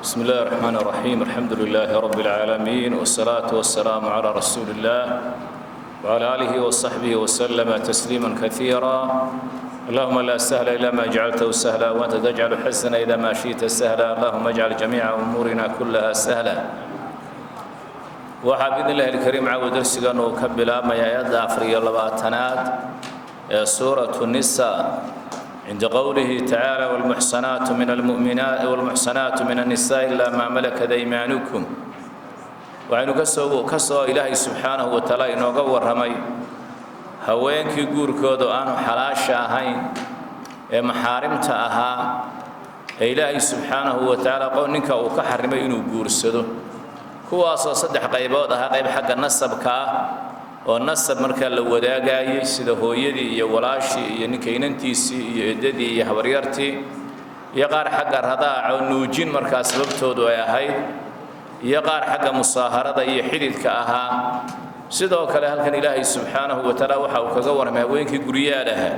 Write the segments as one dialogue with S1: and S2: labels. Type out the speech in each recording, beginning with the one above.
S1: بسم الله الرحمن الرحيم، الحمد لله رب العالمين، والصلاة والسلام على رسول الله وعلى آله وصحبه وسلم تسليما كثيرا. اللهم لا سهل إلا ما جعلته سهلا، وأنت تجعل الحزن إذا ما شئت سهلا. اللهم اجعل جميع أمورنا كلها سهلا. Waxaa biidn illahi alkariim caawa darsigan uu ka bilaabmaya aayadda 24aad ee suuratu nisa, cinda qowlihi tacaala: "Wlmuxsanaatu min almu'minaat wlmuxsanaatu min annisaa ilaa maa malakat aymaanukum." Waxaynu kasoo Ilaahay subxaanahu wa tacaala inooga warramay haweenkii guurkooda aanu xalaasha ahayn ee maxaarimta ahaa ee Ilaahay subxaanahu wa tacaala ninka uu ka xarimay inuu guursado, kuwaasoo saddex qaybood ahaa: qayb xagga nasabka ah oo nasab markaa la wadaagayay, sida hooyadii iyo walaashii iyo ninka inantiisii iyo eddadii iyo habaryartii, iyo qaar xagga radaaca oo nuujin markaa sababtoodu ay ahayd, iyo qaar xagga musaaharada iyo xididka ahaa. Sidoo kale halkan Ilaahay subxaanahu wa tacaala waxa uu kaga warramay haweenkii guryaal ahaa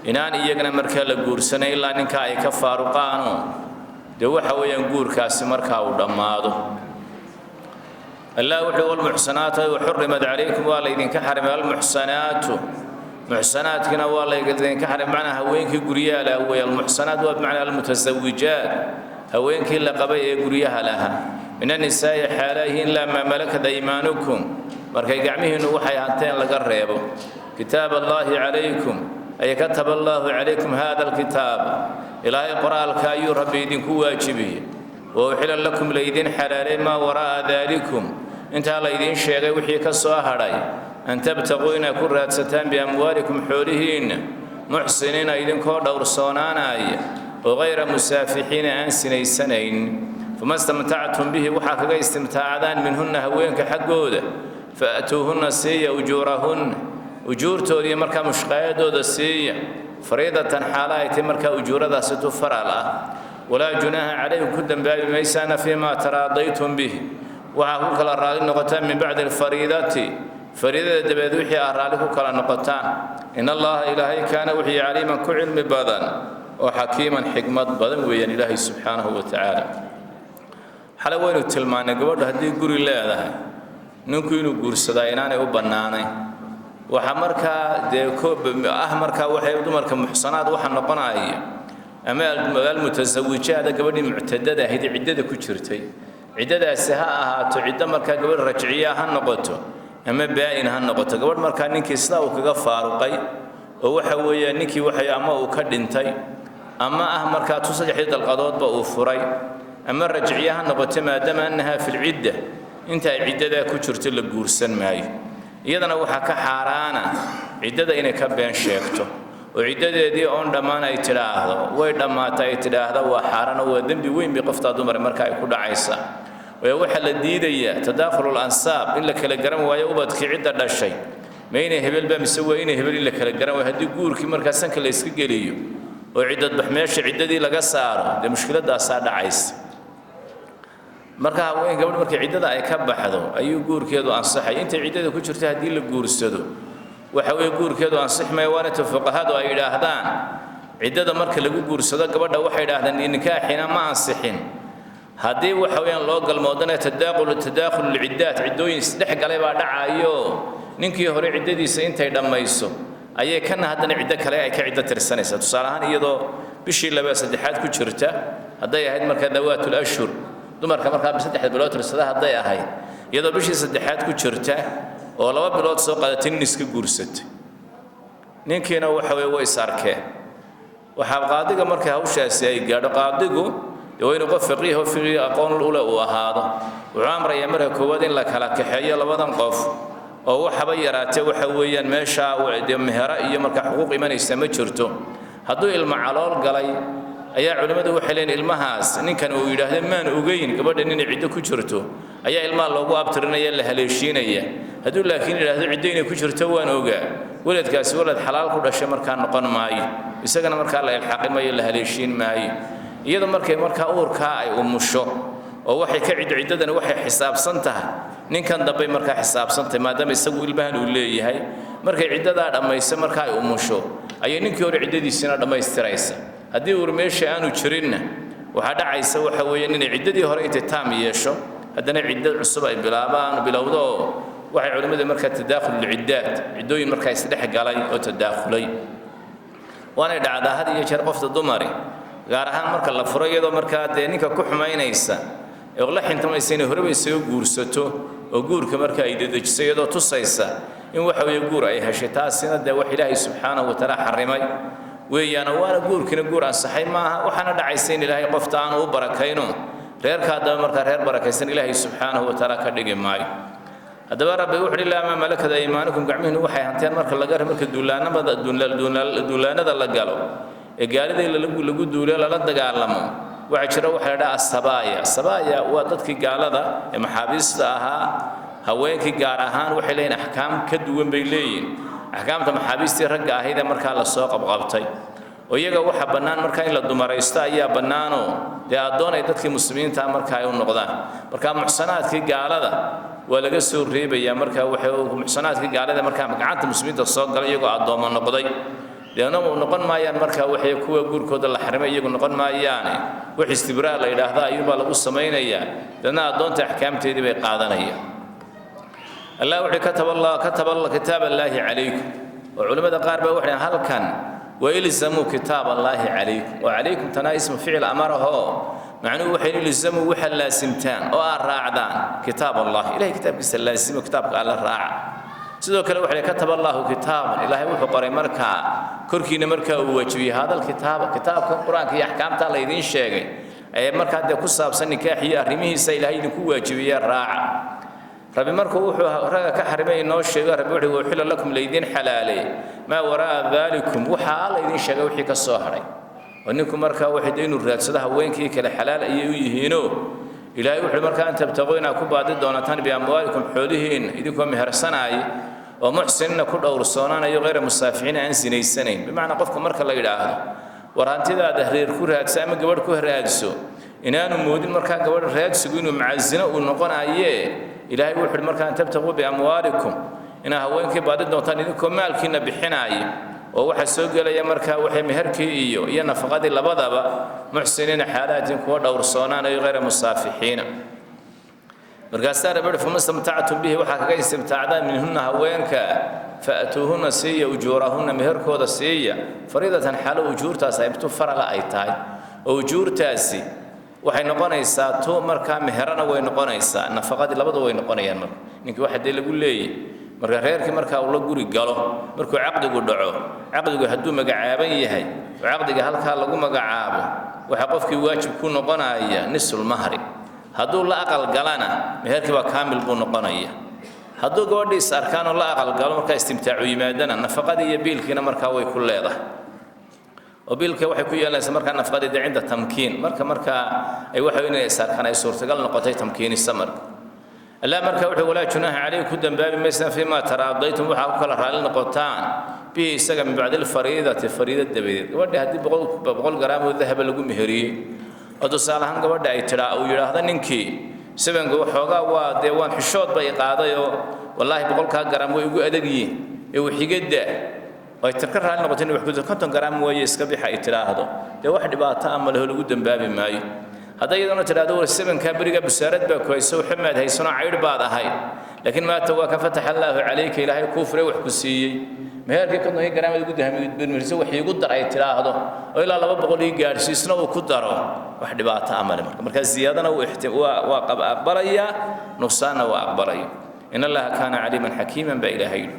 S1: inaan iyagana markaa la guursanay ilaa ninka ay ka faaruqaano, dee waxa weeyaan guurkaasi markaa uu dhammaado. Allah wuxuu: "Walmuxsanaatu xurimat calaykum," waa laydinka xarimay. Almuxsanaatu, muxsanaadkina waa laydinka xarimay, macnaa haweenkii guryaha lahaa weeye. Almuxsanaat waa bimacnaa almutasawijaat, haweenkii la qabay ee guryaha lahaa. "Min annisaa'i" xaalaayihiin, "ilaa maa malakat aymaanukum," markay gacmihiinnu waxay hanteen laga reebo. "Kitaab Allaahi calaykum," ay "kataba Allaahu calaykum hada alkitaab," Ilaahay qoraalka ayuu Rabbi idinku waajibiyey. "Wa uxila lakum," laydin xalaalay, "maa waraa'a daalikum," intaa laydiin sheegay wixii ka soo hadhay, "an tabtaquu," inaad ku raadsataan, "biamwaalikum," xoolihiinna, "muxsiniina," idinkoo dhowrsoonaanaya oo "hayra musaafixiina," aan sinaysanayn. "Fama stamtactum bihi," waxaa kaga istimtaacdaan, "minhunna," haweenka xaggooda, "fa'tuuhunna," siiya, "ujuurahunna," ujuurtoodii markaa mushqaayadooda siiya, "fariidatan," xaala ay tahy markaa ujuuradaasi tu faral ah. "Walaa junaaha calaykum," ku dembaabi maysaana, "fiimaa taraadaytum bihi," waxaa ku kala raali noqotaan, "min bacdi alfariidati," fariidada dabeed wixii aad raalli ku kala noqotaan. "In Allaha," Ilaahay, "kaana," wixii, "caliiman," ku cilmi badan oo "xakiiman," xikmad badan weeyaan Ilaahay subxaanahu wa tacaala. Xalay waynu tilmaannay gabadhu haddii guri leedahay ninku inuu guursadaa inaanay u bannaanayn. Waxaa markaa dee ah markaa waxay dumarka muxsanaad waxa noqonaya ama almutasawijaada gabadhii muctadada ahayd, ciddada ku jirtay. Ciddadaasi ha ahaato ciddo markaa gabadh rajciya ha noqoto ama baa'in ha noqoto. Gabadh markaa ninkii sidaa uu kaga faaruqay oo waxa weeyaan ninkii waxay ama uu ka dhintay ama ah markaa tu saddexdii dalqadoodba uu furay ama rajciya ha noqoto, maadaama annaha fi lcidda, inta ay ciddadaa ku jirto la guursan maayo. Iyadana waxaa ka xaaraana ciddada inay ka been sheegto oo ciddadeedii oon dhammaan ay tidhaahdo way dhammaata ay tidhaahda, waa xaaraan oo waa dembi weyn bay qoftaa dumar marka ay ku dhacaysa. Waayo, waxaa la diidayaa tadaakhulul ansaab, in la kala garan waayo ubadkii cidda dhashay, ma inay hebelba mise waa inay hebel, in la kala garan waayo. Haddii guurkii markaa sanka la iska geliyo oo ciddadbax meesha ciddadii laga saaro, dee mushkiladaasaa dhacaysa. Marka haween gabadh markay ciddada ay ka baxdo ayuu guurkeedu ansaxay. Intay ciddada ku jirto haddii la guursado, waxa weeye guurkeedu ansixi maya. Waana ta fuqahadu ay yidhaahdaan ciddada marka lagu guursado gabadha, waxay yidhaahdaan nikaaxina ma ansixin. Haddii waxa weeyaan loo galmoodana tadaakhul lciddaat, ciddooyin isdhex galay baa dhacayo. Ninkii hore ciddadiisa intay dhammayso ayay kana haddana ciddo kale ay ka ciddo tirsanaysaa. Tusaale ahaan, iyadoo bishii laba saddexaad ku jirta hadday ahayd, markaa dawaatul ashhur, dumarka markaa 3 bilood tirsada hadday ahayd, iyadoo bishii saddexaad ku jirta oo 2 bilood soo qadatay nin iska guursatay, ninkiina waxa weye way is arkeen. Waxaa qaadiga markay hawshaasi ay gaadho, qaadigu dee waa inuu qof faqiih oo fiqi aqoon ule uu ahaado. Wuxuu amrayaa marka koowaad in la kala kaxeeyo labadan qof, oo waxaba yaraatee waxa weeyaan meeshaa dee mehera iyo marka xuquuq imanaysa ma jirto. Hadduu ilmo calool galay ayaa culimmadu waxay leeyihin ilmahaas ninkan uu yidhaahdo maan ogeyn gabadhan inay ciddo ku jirto, ayaa ilmaha loogu abtirinaya, la haleeshiinaya. Hadduu laakiin yidhaahdo ciddo inay ku jirto waan ogaa, weladkaasi walad xalaal ku dhashay markaa noqon maayo, isagana markaa la ilxaaqi maayo, la haleeshiin maayo. Iyadu markay markaa uurkaa ay umusho oo waxay ka ciddo, ciddadani waxay xisaabsan tahay ninkan dambay markaa xisaabsan tahay, maadaama isagu ilmahan uu leeyahay. Markay ciddadaa dhammayso, marka ay umusho, ayay ninkii hore ciddadiisina dhammaystiraysa. Haddii uur meesha aanu jirinna Waxaa dhacaysa waxa weeye inay ciddadii hore intay taam yeesho haddana ciddo cusub ay bilaabaan bilowdo oo waxay culimmadu markaa tadaakhululciddaad, ciddooyin markaa isdhex galay oo tadaakhulay. Waanay dhacdaa had iyo jeer qofta dumari, gaar ahaan marka la furo, iyadoo markaa dee ninka ku xumaynaysa ee la xintamaysa inay horeba isaga guursato oo guurka marka ay dedejiso, iyadoo tusaysa in waxa weeye guur ay heshay. Taasina dee wax Ilaahay subxaanahu watacaala xarimay weeyaan, waana guurkina guur ansaxay maaha. Waxaana dhacaysa in Ilaahay qofta aanu u barakayno reerka haddaba markaa reer barakaysan Ilaahay subxaanahu watacaala ka dhigi maayo. Haddaba Rabbi wuxuu uhi laa maa malakat aymaanukum, gacmihiinu waxay hanteen marka laga marka duulaanamada duulaanada la galo ee gaalida lagu duulo lala dagaalamo, waxaa jira waxa la dhaha asabaaya. Asabaaya waa dadkii gaalada ee maxaabiista ahaa, haweenkii gaar ahaan waxay leeyihin axkaam ka duwan bay leeyihin axkaamta maxaabiistii ragga ahayd ee markaa lasoo qabqabtay. Oo iyaga waxa bannaan markaa in la dumaraysto ayaa bannaanoo dee addoon ay dadkii muslimiinta markaa ay u noqdaan. Marka muxsanaadkii gaalada waa laga soo reebayaa. Markaa waxay muxsanaadkii gaalada markaa gacanta muslimiinta soo galay iyagoo addoommo noqday, deena noqon maayaan markaa waxay kuwa guurkooda la xarimay iyagu noqon maayaane, wax istibraa la yidhaahda ayuunbaa lagu samaynayaa, deedna addoonta axkaamteedii bay qaadanayaan. Allah wuxuu kataba kataba kitaab Allaahi calaykum. Oo culimmada qaar baa waxay halkan wailzamuu kitaab Allaahi calaykum, oo calaykum tanaa ismu ficil amarahoo macnuhu waxay ilzamuu, waxa laasimtaan oo aad raacdaan kitaab Allah, Ilahay kitaabkiisa laasimo, kitaabka Alla raaca. Sidoo kale waxay kataba Allahu kitaaban, Ilaahay wuxuu qoray markaa korkiina markaa uu waajibiyey hadal kitaaba, kitaabka Qur-aanka iyo axkaamta la idiin sheegay ee markaa dee ku saabsan nikaax iyo arrimihiisa Ilaahay idinku waajibiye raaca. Rabbi markuu wuxuu ragga ka xarimay inoo sheego, Rabbi wuxuu uxilla lakum, laydin xalaaleey maa waraa'a daalikum, waxaa la idin sheegay wixii ka soo hadhay. Oo ninku markaa waxay dee inuu raadsado haweenkii kale xalaal ayay u yihiinoo Ilaahay wuxuu markaa an tabtaquu, inaad ku baadi doonataan biamwaalikum, xoolihiin, idinkoo mehersanaaya oo muxsinina ku dhowrsoonaanayo, hayra musaafixiina, aan sinaysanayn. Bimacnaa qofka marka la yidhaahdo war hantidaada reer ku raadso ama gabadh ku raadso, inaanu moodin markaa gabadh raadsigu inuu macazino uu noqonayee. Ilaahay wuxuu uhi markaa an tabtaquu biamwaalikum, inaa haweenkii baadi doontaan idinkoo maalkiina bixinaaya, oo waxaa soo gelaya markaa waxay meherkii iyo nafaqadii labadaba, muxsiniina xaalaatin, kuwa dhowrsoonaanayo, hayra musaafixiina. Markaasaa Rabbi uhi fama istamtactum bihi, waxaa kaga istimtaacdaan minhunna, haweenka, fa'tuuhunna, siiya ujuurahunna, meherkooda siiya, fariidatan, xaalo ujuurtaas ay tu farala ay tahay. Oo ujuurtaasi waxay noqonaysaa tu markaa meherana way noqonaysaa, nafaqadii labadu way noqonayaan. Marka ninkii waxa dee lagu leeyahy marka reerkii markaa uu la guri galo, markuu caqdigu dhaco, caqdigu hadduu magacaaban yahay oo caqdiga halkaa lagu magacaabo, waxaa qofkii waajib ku noqonaya nisul mahri. Hadduu la aqal galana meherkii baa kaamil buu noqonaya. Hadduu gabadhiis arkaan oo la aqal galo markaa istimtaacu yimaadana, nafaqadii iyo biilkiina markaa way ku leedahay, oo biilka waxay ku yeelanaysaa markaa nafaqadii dee cinda tamkiin, marka markaa ay waxa inay is arkaan ay suurtagal noqotay tamkiinisa. Marka Allah marka wuxuu walaa junaaha calaykum, ku dambaabi maysaan, fiimaa taraadaytum, waxaa ku kala raalli noqotaan, bihi isaga, min bacdi alfariidati, fariida dabadeed. Gabadha haddii 100 garaam oo dahaba lagu meheriyey, oo tusaale ahaan gabadha ay tidhaa uu yidhaahdo ninkii sabanka waxoogaa waa dee waan xishood bay qaadayoo wallaahi 100-kaa garaam way ugu adag yihiin ee waxigadda, oo ay tirka raalli noqotay in wax ku 50 garaam weeye iska bixa ay tidhaahdo, dee wax dhibaato ama leho lagu dambaabi maayo. Hadday iyaduna tidhaahdo war sabankaa beriga busaarad baa ku hayso, waxamaad haysanoo caydh baad ahayd, laakiin maanta waa ka fataxa Allaahu calayka, Ilaahay kuu furay, wax ku siiyey, meherkii 50-kii garaam aad ugu dahmiriso wax iigu dar ay tidhaahdo oo ilaa 200 ii gaadhsiisna uu ku daro, wax dhibaato amale. Marka markaa ziyaadana waa aqbalayaa, nuqsaanna waa aqbalaya. In Allaha kaana caliiman xakiiman baa Ilaahay yidhi.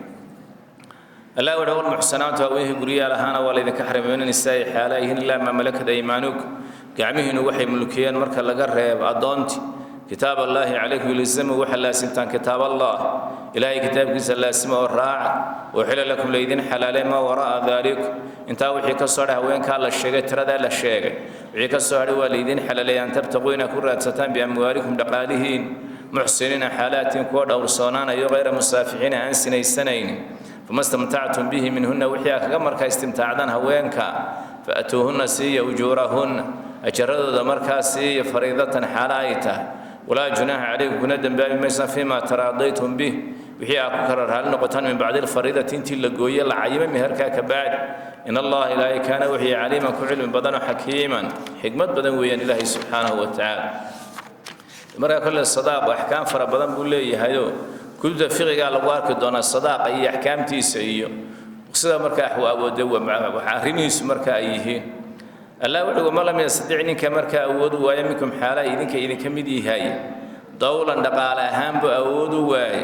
S1: Allah wuxuu walmuxsanaatu, haweenkii guryaha lahaana waa laydinka xarimay, min nisaa'i xaalaayihin, ilaa maa malakat aymaanukum, gacmihiinu waxay mulkiyeen marka laga reebo addoonti. Kitaab Allaahi calaykum ilzamu, waxa laasimtaan kitaab Allah, Ilaahay kitaabkiisa laasima oo raaca. Uxila lakum, laydin xalaalay, maa waraa'a daalikum, intaa wixii ka soo hadhay, haweenkaa la sheegay tiradaa la sheegay wixii ka soo hadhay waa laydin xalaalay, an tabtaquu, inaad ku raadsataan, biamwaalikum, dhaqaalihiin, muxsiniina xaalaatin, kuwa dhowrsoonaanayo, hayra musaafixiina, aan sinaysanaynin. Fama istamtactum bihi minhunna, wixii aad kaga markaa istimtaacdaan haweenka, fa'tuuhunna, siiya, ujuurahunna, ajaradooda markaa siiya, fariidatan xaalo ay tahay. Walaa junaaxa calaykum, kuna dembaabi maysaan, fiimaa taraadaytum bih, Wixii aad ku kala raali noqotaan min bacdi alfariidati, intii la gooye la cayimay meherkaa ka bacdi. In Allaha Ilaahay kaana wuxuu caliiman, ku cilmi badan oo xakiiman, xikmad badan weeyaan Ilaahay subxaanahu wa tacaala. Marka kolle sadaaqu axkaam fara badan buu leeyahayoo kutubta fiqigaa lagu arki doonaa sadaaqa iyo axkaamtiisa iyo sida markaa awoodde arrimihiisu marka ay yihiin. Allah wuxuu: "Man lam yastadic," ninka markaa awood waayo, "minkum," xaala idinka idinka mid yahay, "dawlan," dhaqaale ahaan buu awood u waaye,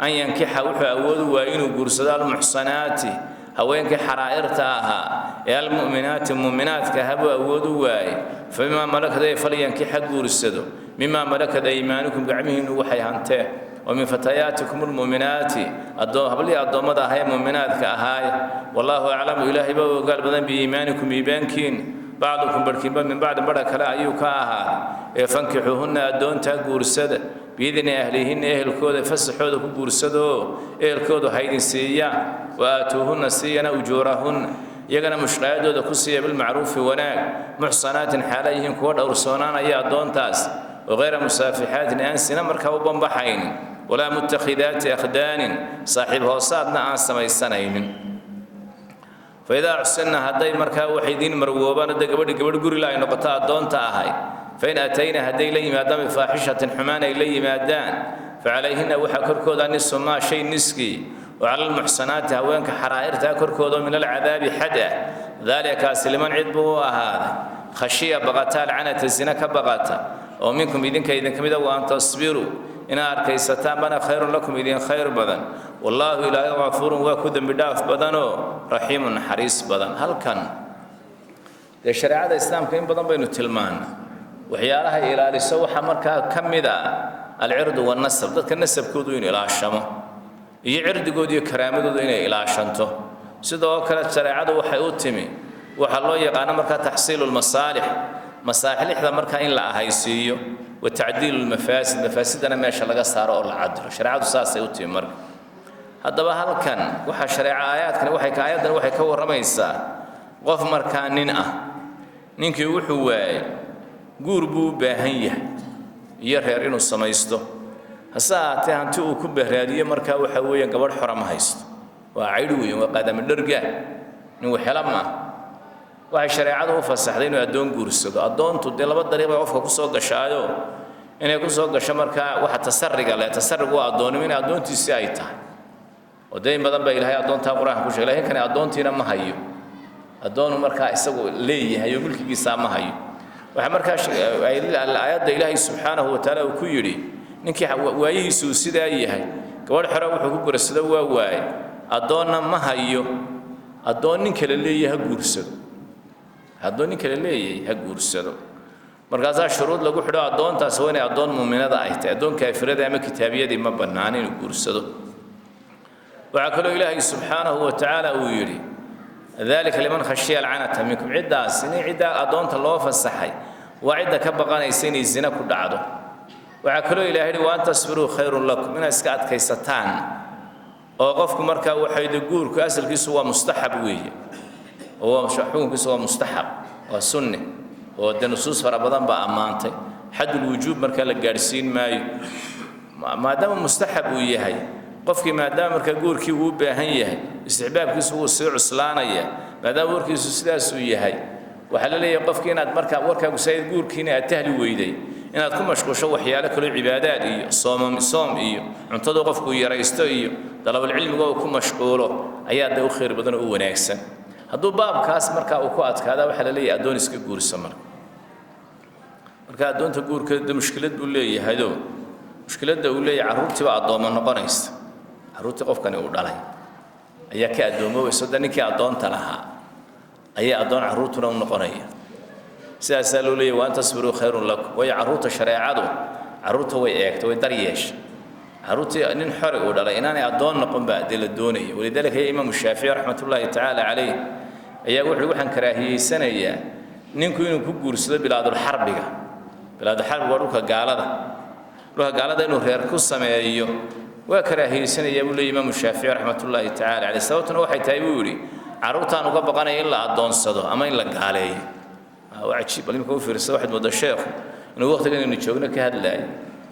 S1: "an yankixa," wuxuu awood u waayey inuu guursado, "almuxsanaati," haweenkii xaraa'irta ahaa ee, "almu'minaati," mu'minaadka ahaa buu awood u waayey, "fa mimaa malakat," ay "falyankixa," guursado, "mimaa malakat aymaanukum," gacmihiinnu waxay hanteen, oo "min fatayaatikum almu'minaati," hablihii addoommada ahaa ee mu'minaadka ahaay. "Wallaahu aclamu," Ilaahay baa ogaal badan, "biiimaanikum," iimaankiin, "bacdukum," barhkiinba, "min bacdin," barha kale ayuu ka ahaaday, ee "fankixuuhunna," addoontaa guursada, "biidni ahlihinna," ehelkooda fasaxooda ku guursadoo ehelkoodu haydin siiyaan, "wa aatuuhunna," siiyana, "ujuurahunna," iyagana mushqaayadooda ku siiya, "bilmacruufi," wanaag, "muxsanaatin," xaala yihiin kuwa dhowrsoonaanaya addoontaas, oo "hayra musaafixaatin," aan sina markaa u bambaxaynin, "walaa mutakhidaati akhdaanin," saaxiib hoosaadna aan samaysanaynin. "Faidaa uxsinna," hadday markaa waxay idiin marwoobaan, hadda gabadhi gabadh gurila ay noqoto addoonta ahayd, "fain atayna," hadday la yimaadaan, "bifaaxishatin," xumaan ay la yimaadaan, "facalayhinna," waxaa korkooda, "nisu maa," shay niskii, oo "cala almuxsanaati," haweenka xaraa'irtaa korkooda, "min alcadaabi," xad ah. "Daalikaasi liman," cid buu u ahaaday, "khashiya," baqata, "alcanata," zina ka baqata, oo "minkum," idinka idinka mida. "Wa an tasbiruu," inaad arkaysataan bana, "khayrun lakum," idin khayr badan. "Wallaahu," Ilaahay, "kafuurun," waa ku dembi dhaaf badanoo, "raxiimun," naxariis badan. Halkan dee shareecada Islaamka in badan baynu tilmaana waxyaalaha ilaaliso. Waxaa markaa ka mid ah alcirdu wanasab, dadka nasabkoodu inuu ilaashamo iyo cirdigoodu iyo karaamadoodu inay ilaashanto. Sidoo kale shareecadu waxay u timi waxaa loo yaqaano markaa taxsiilu lmasaalix, masaalixda markaa in la ahaysiiyo, wa tacdiilu lmafaasid, mafaasidana meesha laga saaro oo la cadilo. Shareecadu saasay u timi. Marka haddaba halkan waxaa shareeca aayaadkani waxay ka aayaddan waxay ka warramaysaa qof markaa nin ah. Ninkii wuxuu waayey guur buu u baahan yahay iyo reer inuu samaysto, hase ahaatee hanti uu ku bahraadiyo markaa waxa weeyaan gabadh xora ma haysto, waa caydh weyn, waa qaadamo dherga, nin waxela ma ah. Waxay shareecadu u fasaxday inuu addoon guursado. Addoontu dee laba dariiq bay qofka kusoo gashaayo: inay kusoo gasho markaa waxa tasariga leh, tasarigu waa addoonnimo, inay addoontiisii ay tahay, oo dee in badan baa Ilaahay addoontaa Qur-aanka ku sheegay. Lakin kani addoontiina ma hayo, addoonu markaa isagu leeyahay oo milkigiisaa ma hayo. Waxaa markaa aayadda Ilaahay subxaanahu wa tacaala uu ku yidhi ninkii waayihiisu uu sidaa yahay, gabadh xore wuxuu ku guursado waa waaye, addoonna ma hayo, addoon nin kale leeyahay ha guursado, addoon nin kale leeyahay ha guursado. Markaasaa shuruud lagu xidho: addoontaas waa inay addoon muuminada ay tahay, addoon kaafirada ama kitaabiyadii ma bannaan inuu guursado. Waxaa kaloo Ilaahay subxaanahu wa tacaala uu yidhi: "Dalika liman khashiya alcanata minkum." Ciddaas in ciddaa addoonta loo fasaxay waa cidda ka baqanaysa inay zina ku dhacdo. Waxaa kaloo Ilahay yidhi: "Wa an tasbiruu khayrun lakum," inaad iska adkaysataan. Oo qofku markaa waxayde guurku asalkiisu waa mustaxab weeye, oo xukunkiisu waa mustaxab, waa sunne, oo dee nusuus fara badan baa ammaantay. Xaddulwujuub markaa la gaadhsiin maayo maadaama mustaxab uu yahay. Qofkii maadaama markaa guurkii uu u baahan yahay, istixbaabkiisu wuu sii cuslaanaya. Maadaama warkiisu sidaasuu yahay, waxaa la leeyahay qofkii inaad markaa warkaagu saayid guurkiina aad tahli weyday inaad ku mashquusho waxyaalo kaloo cibaadaad iyo soomam soom iyo cuntadu qofku yaraysto iyo dalabulcilmiga uu ku mashquulo ayaa dee u khayr badan oo u wanaagsan. Hadduu baabkaas markaa uu ku adkaada, waxaa la leeyahay addoon iska guursa. Marka addoonta guurkeeda mushkilad buu leeyahayoo, mushkiladda uu leeyahay, carruurtiiba addoommo noqonaysa. Carruurtii qofkani uu dhalay ayaa ka addoomobaysa da ninkii addoonta lahaa ayaa addoon carruurtuna u noqonaya. Sidaasaa loo leeyahy: "Wa an tasbiruu khayrun lakum." Waayo carruurta shareecadu carruurta way eegta, way dar yeesha. Carruurtii nin xori uu dhalay inaanay addoon noqon baa dee la doonaya. Walidaalika ya Imaamu Shaafici raxmatullaahi tacaala calayh ayaa wuxuu: "Waxaan karaahiyeysanayaa ninku inuu ku guursado bilaadulxarbiga." Bilaadulxarbiga waa dhulka gaalada, dhulka gaalada inuu reer ku sameeyo waa karaahiyeysanayaa, buu leeyay Imaamu Shaafici raxmatullaahi tacaala caleyh. Sababtuna waxay tahay, buu yidhi, carruurtaan uga baqanaya in la addoonsado ama in la gaaleeyo. Waa cajiib. Bal imika u fiirsada, waxaad moodaa sheekhu inuu waqtigan aynu joogno ka hadlaayo.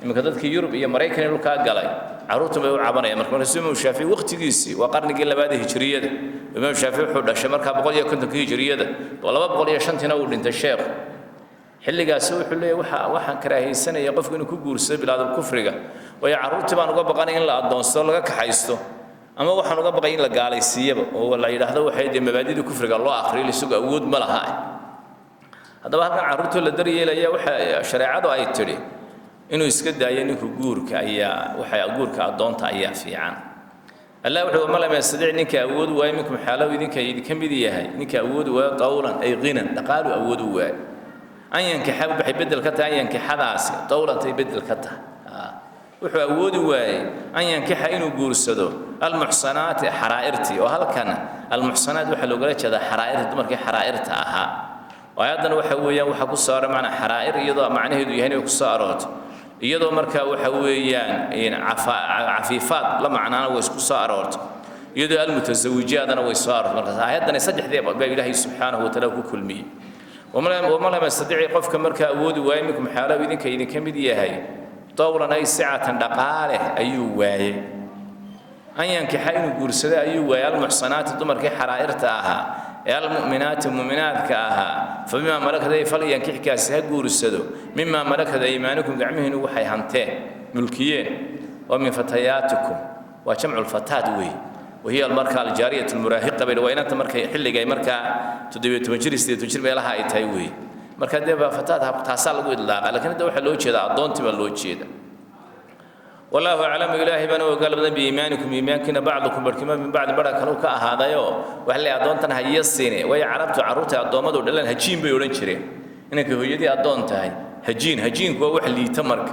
S1: Iminka dadkii Yurub iyo Maraykan dhulkaa galay carruurtan bay u cabanayaan. Marka markaasuu Imaam Shaafici waqtigiisii waa qarnigii labaad ee hijriyada. Imaam Shaafici wuxuu dhashay markaa 150-kii hijriyada, 205-tiina uu dhintay sheekhu. Xilligaasi wuxuu leeyahay waxa waxaan karaahaysanaya qofku inuu ku guursado bilaadul kufriga, waayo carruurtii baan uga baqanay in la addoonsado, laga kaxaysto, ama waxaan uga baqay in la gaalaysiiyaba oo la yidhaahdo waxay dee mabaadidii kufriga loo akhriyo, isagu awood ma laha. Haddaba halkan carruurtoo la daryeelaya waxa shareecadu ay tidhi inuu iska daayo ninku guurka ayaa waxa guurka addoonta ayaa fiican. Allah wuxuu ma lam yastadic, ninka awood waayo, minkum xaalow idinka idinka mid yahay, ninka awood waayo tawlan ay ghinan, dhaqaalu awood u waayo, an yankixa waxay bedel ka tahay, an yankixadaasi dawlantay bedel ka tahay. Wuxuu awoodi waayey an yankixa inuu guursado almuxsanaati xaraa'irtii, oo halkan almuxsanaat waxaa loogala jeedaa xaraa'irta, dumarkii xaraa'irta ahaa. Aayaddan waxa weeyaan waxaa ku soo aroor macnaa xaraa'ir iyadoo macnaheedu yahay inay ku soo aroorto, iyadoo markaa waxa weeyaan cafiifaad la macnaana way isku soo aroorto, iyadoo almutasawijaadana way soo aroorto. Markaas aayaddani saddexdii baa Ilaahay subxaanahu watacaala ku kulmiyey. Waman lam yastadici, qofka markaa awoodi waaye, minkum xaalow idinka idinka mid yahay, dowlan ay sicatan dhaqaale ayuu waayey, an yankixa inuu guursado ayuu waayey almuxsanaati dumarkii xaraa'irta ahaa ee almu'minaati mu'minaadka ahaa, fa bimaa malakat ay falyankixkaasi ha guursado mimaa malakat aymaanukum, gacmihiinu waxay hanteen mulkiyeen, oo min fatayaatikum, waa jamcu lfataat weeye, wahiya markaa aljaariyatu almuraahiqa bay, waa inanta markay xilligay markaa 17 jir, 18 jir meelaha ay tahay weeye. Marka dee fataat taasaa lagu idlaaqa, laakiin hadda waxaa loo jeedaa addoontii baa loo jeeda. Wallaahu aclamu, ilaahay baana ogaal badan, biiimaanikum iimaankiina, bacdukum barhkima min bacdi barha kaleu ka ahaadayoo waxa leeyahay addoontan hayo siine, waayo carabtu carruurta addoommadu dhaleen hajiin bay odhan jireen. Inankay hooyadii addoon tahay hajiin, hajiinku waa wax liita, marka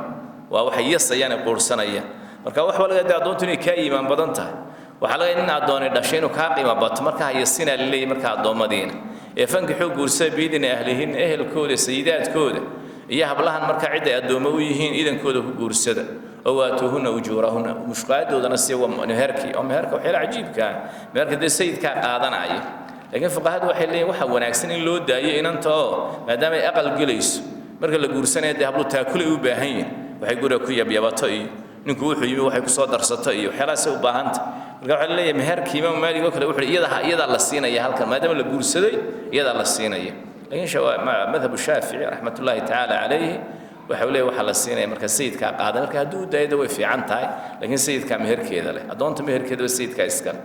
S1: waa waxay yasayaan ee quursanayaan. Marka wax baa laga yaabaa addoontu inay kaa iimaan badan tahay, waxaa laga nin addooni dhashay inuu kaa qiimo bato, marka hayasinaa laleeyahy. Marka addoommadiina ee fankixuu guursada biidina ahlihinna, ehelkooda, sayidaadkooda iyo hablahan markaa cidday addoommo u yihiin idankooda ku guursada, oo waatuuhunna ujuurahunna, mushqaadoodana siiya, waa meherkii. Oo meherka waxyaala cajiibka ah, meherka dee sayidkaa qaadanaya, laakiin fuqahadu waxay leeyihin waxa wanaagsan in loo daayo inanta, oo maadaama ay aqal gelayso marka la guursanaya dee hablu taakulay u baahan yihin, waxay guriga ku yabyabato iyo ninku wuxuu yimi waxay kusoo darsato iyo waxyaalahaasay u baahanta. Marka waxaa leeyahay meherkii Imaam Maalik oo kale wuxuu iyada iyadaa la siinaya halkan, maadaama la guursaday iyadaa la siinaya. Laakiin madhabu Shaafici raxmatullaahi tacaala calayhi waxa uu leeyahay waxaa la siinaya marka sayidkaa qaaday. Marka hadduu u daayada way fiican tahay, laakiin sayidkaa meherkeeda leh, addoonta meherkeedaba sayidkaa iskale.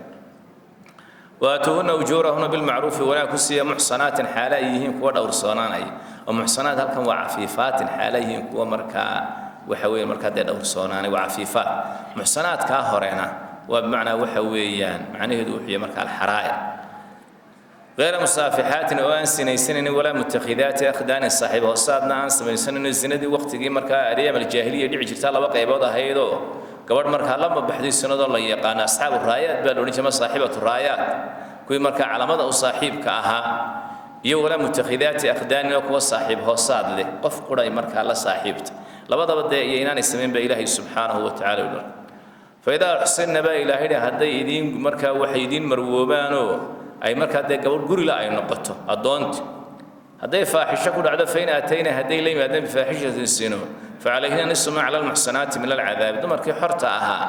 S1: Waatuuhunna ujuurahunna bilmacruufi, wanaag ku siiya, muxsanaatin xaala ay yihiin kuwa dhowrsoonaanaya, oo muxsanaat halkan waa cafiifaatin, xaala yihiin kuwa markaa waxa weeye markaa dee dhowrsoonaanay, waa cafiifaat. Muxsanaadkaa horena waa bimacnaa waxa weeyaan macnaheedu wuxuu yahay marka alxaraa'ir, غير musaafixaatin oo aan sinaysanaynin, walaa mutakhidaati akhdaanin, saaxiib hoosaadna aan samaysanaynin. Zinadii waqtigii markaa aryaam aljaahiliya dhici jirtaa laba qaybood ahaydoo gabadh markaa lama baxday sinadoo la yaqaano asxaabu raayaat baa la odhan jiray, saaxiibatu raayaat, kuwii markaa calamada u saaxiibka ahaa, iyo walaa mutakhidaati akhdaanin oo kuwa saaxiib hoosaad leh, qof quray markaa la saaxiibta. Labadaba dee iyo inaanay samayn baa Ilaahay subxaanahu wa tacaala u dhar. Faidaa uxsinna baa Ilaahay yidhi, hadday idiin markaa waxay idiin marwoobaanoo ay markaa dee gabadh gurila ay noqoto addoonti, hadday faaxisho ku dhacdo, fain aatayna hadday la yimaadeen bifaaxishatin sino, facalayhina nisu maa cala almuxsanaati min alcadaabi. Dumarkii xorta ahaa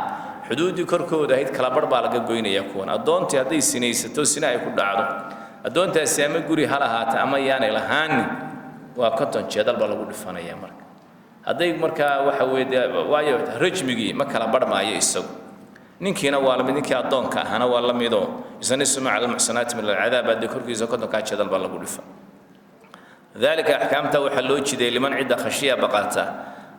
S1: xuduuddii korkooda ahayd kala barh baa laga goynayaa kuwan. Addoontii hadday sinaysato, sina ay ku dhacdo addoontaasi, ama guri ha lahaata ama yaanay lahaanin, waa 50 jeedal baa lagu dhifanayaa. Marka hadday markaa waxa weeye dee waayo rajmigii ma kala barh maayo isagu, ninkiina waa lamid, ninkii addoonka ahaana waa la midoo isna nisu maa cala almuxsanaati min alcadaab, haddii korkiisa 50-kaa jeedal baa lagu dhifa. Dalika axkaamta waxaa loo jiday liman cidda khashiya baqata,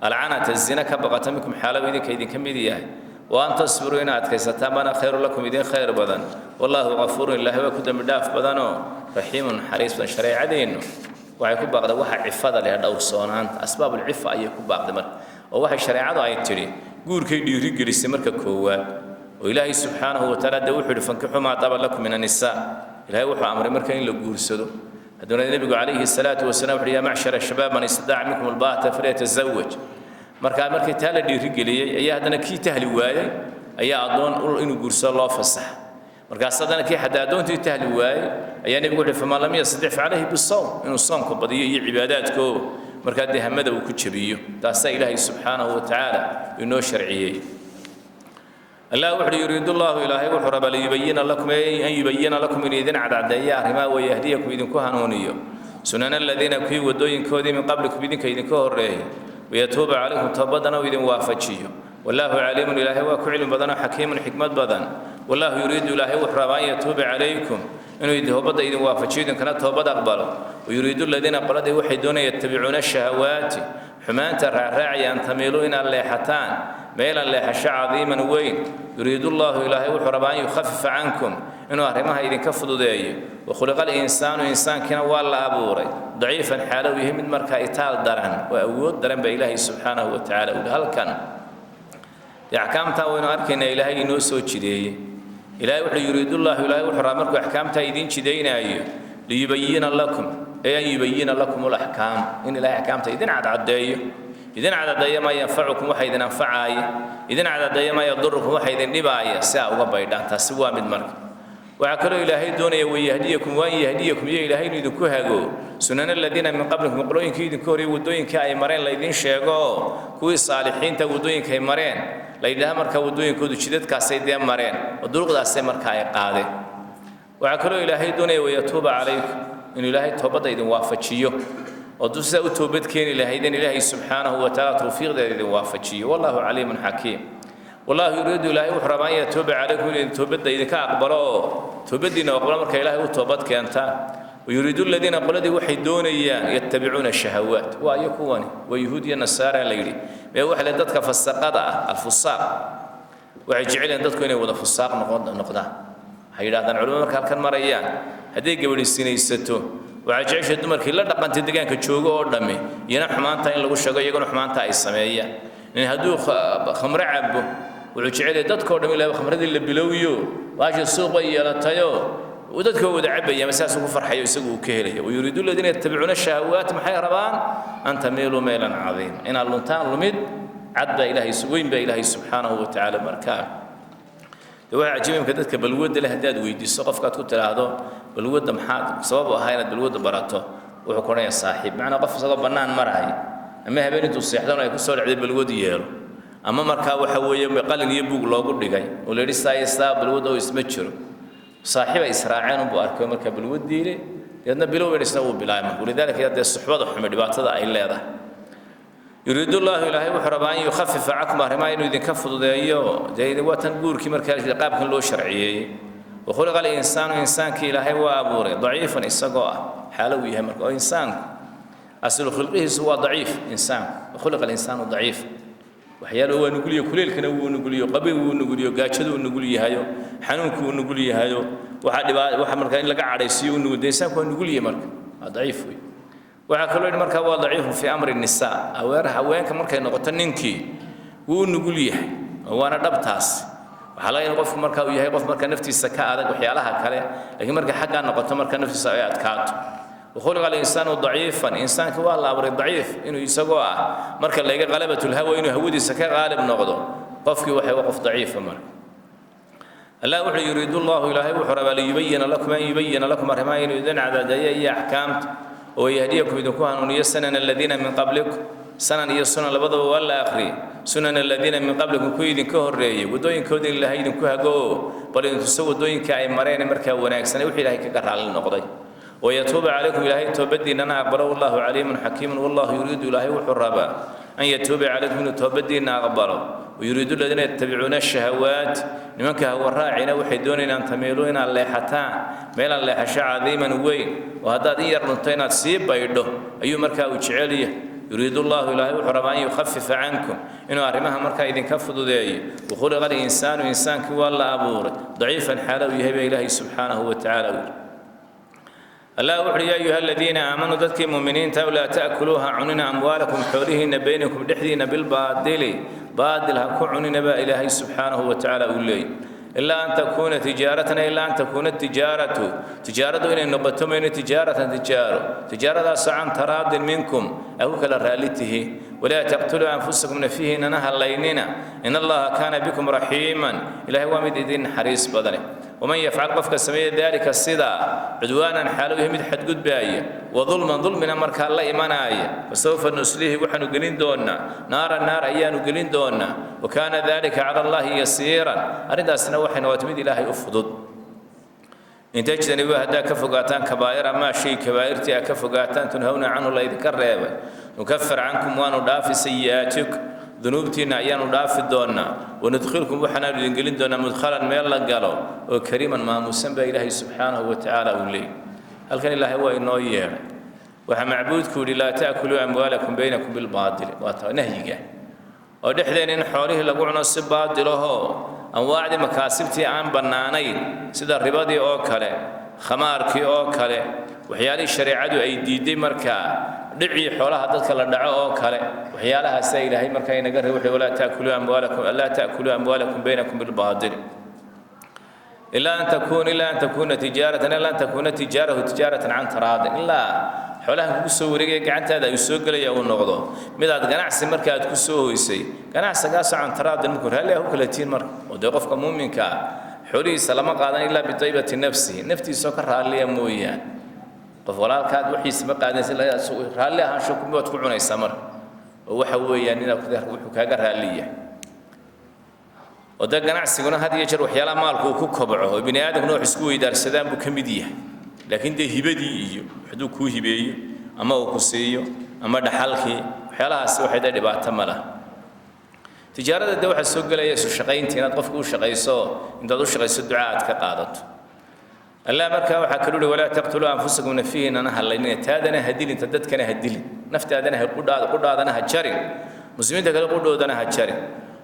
S1: alcanata zina ka baqata, minkum xaalow idinka idinka mid yahay, wa an tasbiruu inaad adkaysataan baana khayru lakum idin khayr badan, wallaahu qafuurun, ilaahay waa ku dembi dhaaf badanoo raxiimun naxariis badan. Shareecadeennu waxay ku baaqday waxa cifada leh, dhowrsoonaanta, asbaabulcifa ayay ku baaqday. Marka oo waxay shareecadu ay tidhi guurkay dhiirigelisay marka koowaad, oo Ilaahay subxaanahu watacaala dee wuxuu yidhi fankixuu maa taaba lakum min annisaa. Ilaahay wuxuu amray marka in la guursado. Hadduna nebigu calayhi salaatu wasalaam wuxuu yaa macshara shabaab man istadaaca minkum albaata falyatazawaj. Markaa markii taa la dhiirigeliyey ayaa haddana kii tahli waayey ayaa addoon inuu guursado loo fasaxa. Markaas haddana kii xataa addoontii tahli waayey ayaa nebigu wuxuu faman lam yastadic facalayhi bisawm, inuu soomka badiyo iyo cibaadaadko. Markaa dee hamada uu ku jabiyo, taasaa Ilaahay subxaanahu wa tacaala inoo sharciyey. Allah wuxuu yuriidu llahu, Ilaahay wuxuu rabaa, liyubayina lakum, an yubayina lakum, inuu idin cadcadeeya arrimaha, wayahdiyakum, idinku hanuuniyo, sunana aladiina, kuwii waddooyinkoodii, min qablikum, idinka idinka horreeyey, wayatuuba calaykum, toobadana uu idin waafajiyo. Wallaahu caliimun, Ilaahay waa ku cilmi badan oo xakiimun, xikmad badan. Wallaahu yuriidu, Ilaahay wuxuu rabaa, an yatuuba calaykum, inuu toobadda idin waafajiyo, idinkana toobad aqbalo. Wayuriidu aladiina, qoladii waxay doonayaan, yattabicuuna shahawaati, xumaanta raacraacaya, an tamiiluu, inaad leexataan, meelan, leexasho, cadiiman, weyn. Yuriidu llahu, Ilaahay wuxuu rabaa, an yukhafifa cankum, inuu arrimaha idinka fududeeyo. Wakhuliqa alinsaanu, insaankiina waa la abuuray, daciifan, xaalo uu yahay mid markaa itaal daran oo awood daran baa Ilaahay subxaanahu wa tacaala uli. Halkan dee axkaamtaa waynu arkaynaa Ilaahay inoo soo jideeyey. Ilaahay wuxuu yuriidullahu, Ilaahay wuxuu rabaa markuu axkaamtaa idiin jidaynaayo, liyubayina lakum, ay an yubayina lakum alaxkaam, in Ilaahay axkaamta idin cadcadeeyo, idin cadcadeeya maa yanfacukum, waxa idin anfacaaya, idin cadcadeeya maa yadurukum, waxa idin dhibaaya, si aa uga baydhaan. Taasi waa mid. Marka waxaa kaloo Ilaahay doonaya wayahdiyakum, waan yahdiyakum, iyo Ilaahay inuu idinku hago, sunana aladiina min qablikum, qolooyinkii idinku horreeyey waddooyinkii ay mareen laydiin sheego, oo kuwii saalixiinta waddooyinkay mareen la yidhaha, markaa waddooyinkoodu jidadkaasay dee mareen oo duruqdaasay markaa ay qaadeen. Waxaa kaloo Ilaahay doonaya wayatuuba calaykum, inuu Ilaahay toobadda idin waafajiyo, oo duu sidaa u toobad keeni lahaydeen Ilaahay subxaanahu wa tacaala tawfiiqdeeda idin waafajiyo. Wallahu caliimun xakiim. Wallahu yuriidu, Ilaahay wuxuu rabaa, an yatuuba calaykum, inuu toobadda idinka aqbalo oo toobaddiina aqbalo marka Ilaahay u toobad keentaan. Wayuriidu aladiina, qoladii waxay doonayaan, yattabicuuna shahawaat, waa iyo kuwani waa yuhuud iyo nasaara la yidhi mee, waxa le dadka fasaqada ah, alfusaaq, waxay jecel yihiin dadku inay wada fusaaq noqdaan. Waxay yidhahdaan culimadu marka halkan marayaan, hadday gabadhi sinaysato, waxaa jeceshay dumarkii la dhaqantay deegaanka joogo oo dhammi iyana xumaanta in lagu sheego, iyaguna xumaanta ay sameeyaan. Nin hadduu khamro cabo, wuxuu jecel yahay dadkoo dhan ilaa khamradii la bilowyo, baasha suuq bay yeelatayoo dadka wada cabaya, ma saas ugu farxayo, isagu uu ka helaya. Wayuriidu aladiina yattabicuuna shahawaat, maxay rabaan? An tamiiluu maylan cadiima, inaad luntaan lumid cad baa Ilaahay weyn baa Ilaahay subxaanahu wa tacaala. Markaa de waxaa cajiib imka dadka balwadda leh haddaad weydiiso, qofkaad ku tidhaahdo balwadda maxaad sabab u ahaa inaad balwadda barato, wuxuu ku odhanayaa saaxiib. Macnaa qof isagoo bannaan maraya ama habeen intuu seexdan ay ku soo dhacday balwad yeelo, ama markaa waxa weeye qalin iyo buug loogu dhigay oo la yidhi saa iyo saa balwadda oo isma jiro, saaxiib ay israaceen unbuu arkay markaa balwad diile, deedna bilow isna wuu bilaabay. Marka walidaalika dee suxbada xume dhibaatada ay leedahay. Yuriidu llahu, Ilaahay wuxuu rabaa, an yukhafifa cankum, arrimaha inuu idinka fududeeyo. Dee waa tan guurkii markaa qaabkan loo sharciyeeyey. Wakhuliqa alinsaanu, insaankii Ilaahay waa abuuray, daciifan, isagoo ah xaalo uu yahay marka oo insaanku aslu khulqihiisu waa daciif. Insaanku, wakhuliqa alinsaanu daciif, waxyaalo waa nuguliyo, kuleelkana wuu nuguliyo, qabiga wuu nuguliyo, gaajadu uu nugul yahayo, xanuunku uu nugul yahayo, waxa dhibaa waxa markaa in laga cadhaysiiyo uu nugul. Dee insaanku waa nugul yahay, marka waa daciif wey. Waxaa kaloo yidhi markaa waa daciifun fii amri nisaa, haweer haweenka markay noqoto ninkii wuu nugul yahay, waana dhabtaas. Waxaa laga in qofku markaa uu yahay qof marka naftiisa ka adag waxyaalaha kale, laakiin markay xaggaa noqoto marka naftiisa ay adkaato. Wakhuliqa alinsaanu daciifan, insaanka waa la abuuray daciif inuu isagoo ah, marka laga qalabatulhawa, inuu hawadiisa ka qaalib noqdo qofkii, waxay waa qof daciifa. Marka Allah wuxuu yuriidu llahu, Ilaahay wuxuu rabaa, liyubayina lakum, an yubayina lakum, arrimaha inuu idin cadaadeeyo iyo axkaamta, oo yahdiyakum, idinku hanuuniyo, sanana aladiina min qablikum. Sanan iyo sunan labadaba waa la akhriyey. Sunan aladiina min qablikum, kuwii idinka horreeyey waddooyinkoodii Ilaahay idinku hago oo bal idin tuso waddooyinka ay mareen markaa wanaagsanay, wuxuu Ilaahay kaga raalli noqday. Wayatuuba calaykum, Ilaahay toobadiinnana aqbalo. Wallahu caliimun xakiimun. Wallahu yuriidu, Ilaahay wuxuu rabaa, an yatuuba calaykum, inuu toobadiinna aqbalo. Wayuriidu aladiina yattabicuuna shahawaat, nimanka hawa raacina waxay doonayaan, an tamiiluu, inaad leexataan, meelaan leexasho, cadiiman, weyn, oo haddaad in yar dhunto inaad sii baydho ayuu markaa uu jecel yahay. Yuriidu llahu, Ilaahay wuxuu rabaa, an yukhafifa cankum, inuu arrimaha markaa idinka fududeeyo. Wakhuliqa alinsaanu, insaankii waa la abuuray, daciifan, xaalo uu yahay baa Ilaahay subxaanahu wa tacaala u yidhi. Allah wuxuuhi yaa ayuha aladiina aamanuu, dadkii muuminiinta, laa ta'kuluuha, cunina, amwaalakum, xoolihiinna, baynakum, dhexdiinna, bilbaadili, baadil ha ku cunina baa Ilaahay subxaanahu wa tacaala uu leeyay. Ilaa an takuuna tijaaratan, ilaa an takuuna tijaaratu, tijaaradu inay noqoto mayno, tijaaratan, tijaaro, tijaaradaasoo can taraadin minkum, ay ku kala raalli tihiin. Walaa taqtuluu anfusakum, nafihiinana hallaynina, in Allaha kaana bikum raxiiman, Ilahay waa mid idin naxariis badane. Waman yafcal, qofka sameeya, daalika sidaa, cudwaanan xaalo yahay mid xadgudbaaya, wa dulman dulmina markaa la imanaaya, fasawfa nuslihi, waxaanu gelin doonaa, naaran, naar ayaanu gelin doonaa. Wa kaana dalika cala Allahi yasiiran, arrintaasna waxay noqotay mid Ilaahay u fudud. In tajtanibuu, haddaa ka fogaataan, kabaa'ira maa shay kabaa'irtii a ka fogaataan, tunhawna canhu, laydinka reebay, nukafir cankum, waanu dhaafi, sayi'aatikum, dunuubtiinna ayaanu dhaafi doonaa, wanudkhilkum, waxaanaanu idin gelin doonaa, mudkhalan, meel la galo oo, kariiman, maamuusan baa Ilaahay subxaanahu wa tacaala uu leeyay. Halkan Ilaahay waa inoo yeedhay. Waxaa macbuudku yidhi: laa ta'kuluu amwaalakum baynakum bilbaatili. Waa taa nahyiga oo dhexdeen in xoolihii lagu cuno si baatilahoo anwaacdii makaasibtii aan bannaanayn, sida ribadii oo kale, khamaarkii oo kale, waxyaalihii shareecadu ay diiday, markaa dhicii xoolaha dadka la dhaco oo kale, waxyaalahaasaa Ilaahay markaa inaga reeb. Wuxuu: walaa ta'kuluu amwaalakum, laa ta'kuluu amwaalakum baynakum bilbaatili ilaa an takuuna tijaaratan, ilaa an takuuna tijaarahu tijaaratan can taraadin, ilaa xoolahan kugu soo wareegaya gacantaada ay soo gelaya uu noqdo mid aad ganacsi marka aad ku soo hoysay, ganacsigaasoo can taraadin, markuu raalli ah u kala tihiin. Marka oo dee qofka muuminka ah xoolihiisa lama qaadan ilaa bitaybati nafsihi, naftiisoo ka raalliya mooyaan. Qof walaalkaad wixiisa ma qaadanaysa raalli ahaansho waad ku cunaysaa. Marka oo waxa weeyaan inaad wuxuu kaaga raalli yahay. Oo dee ganacsiguna had iyo jeer waxyaalaha maalku uu ku kobco oo bini aadamkuna wax isku weydaarsadaan buu ka mid yahay. Laakiin dee hibadii iyo hadduu kuu hibeeyo ama uu ku siiyo ama dhaxalkii, waxyaalahaasi waxay dee dhibaato ma laha. Tijaarada dee waxaa soo gelaya isu shaqaynta, inaad qofka u shaqayso, intaad u shaqayso duca aad ka qaadato. Allah markaa waxaa kaluu uhi: walaa taqtuluu anfusakum, nafihiinana hallaynina, taadana ha dilinta, dadkana ha dilin, naftaadana ha qudhaada, qudhaadana ha jarin, muslimiinta kale qudhoodana ha jarin.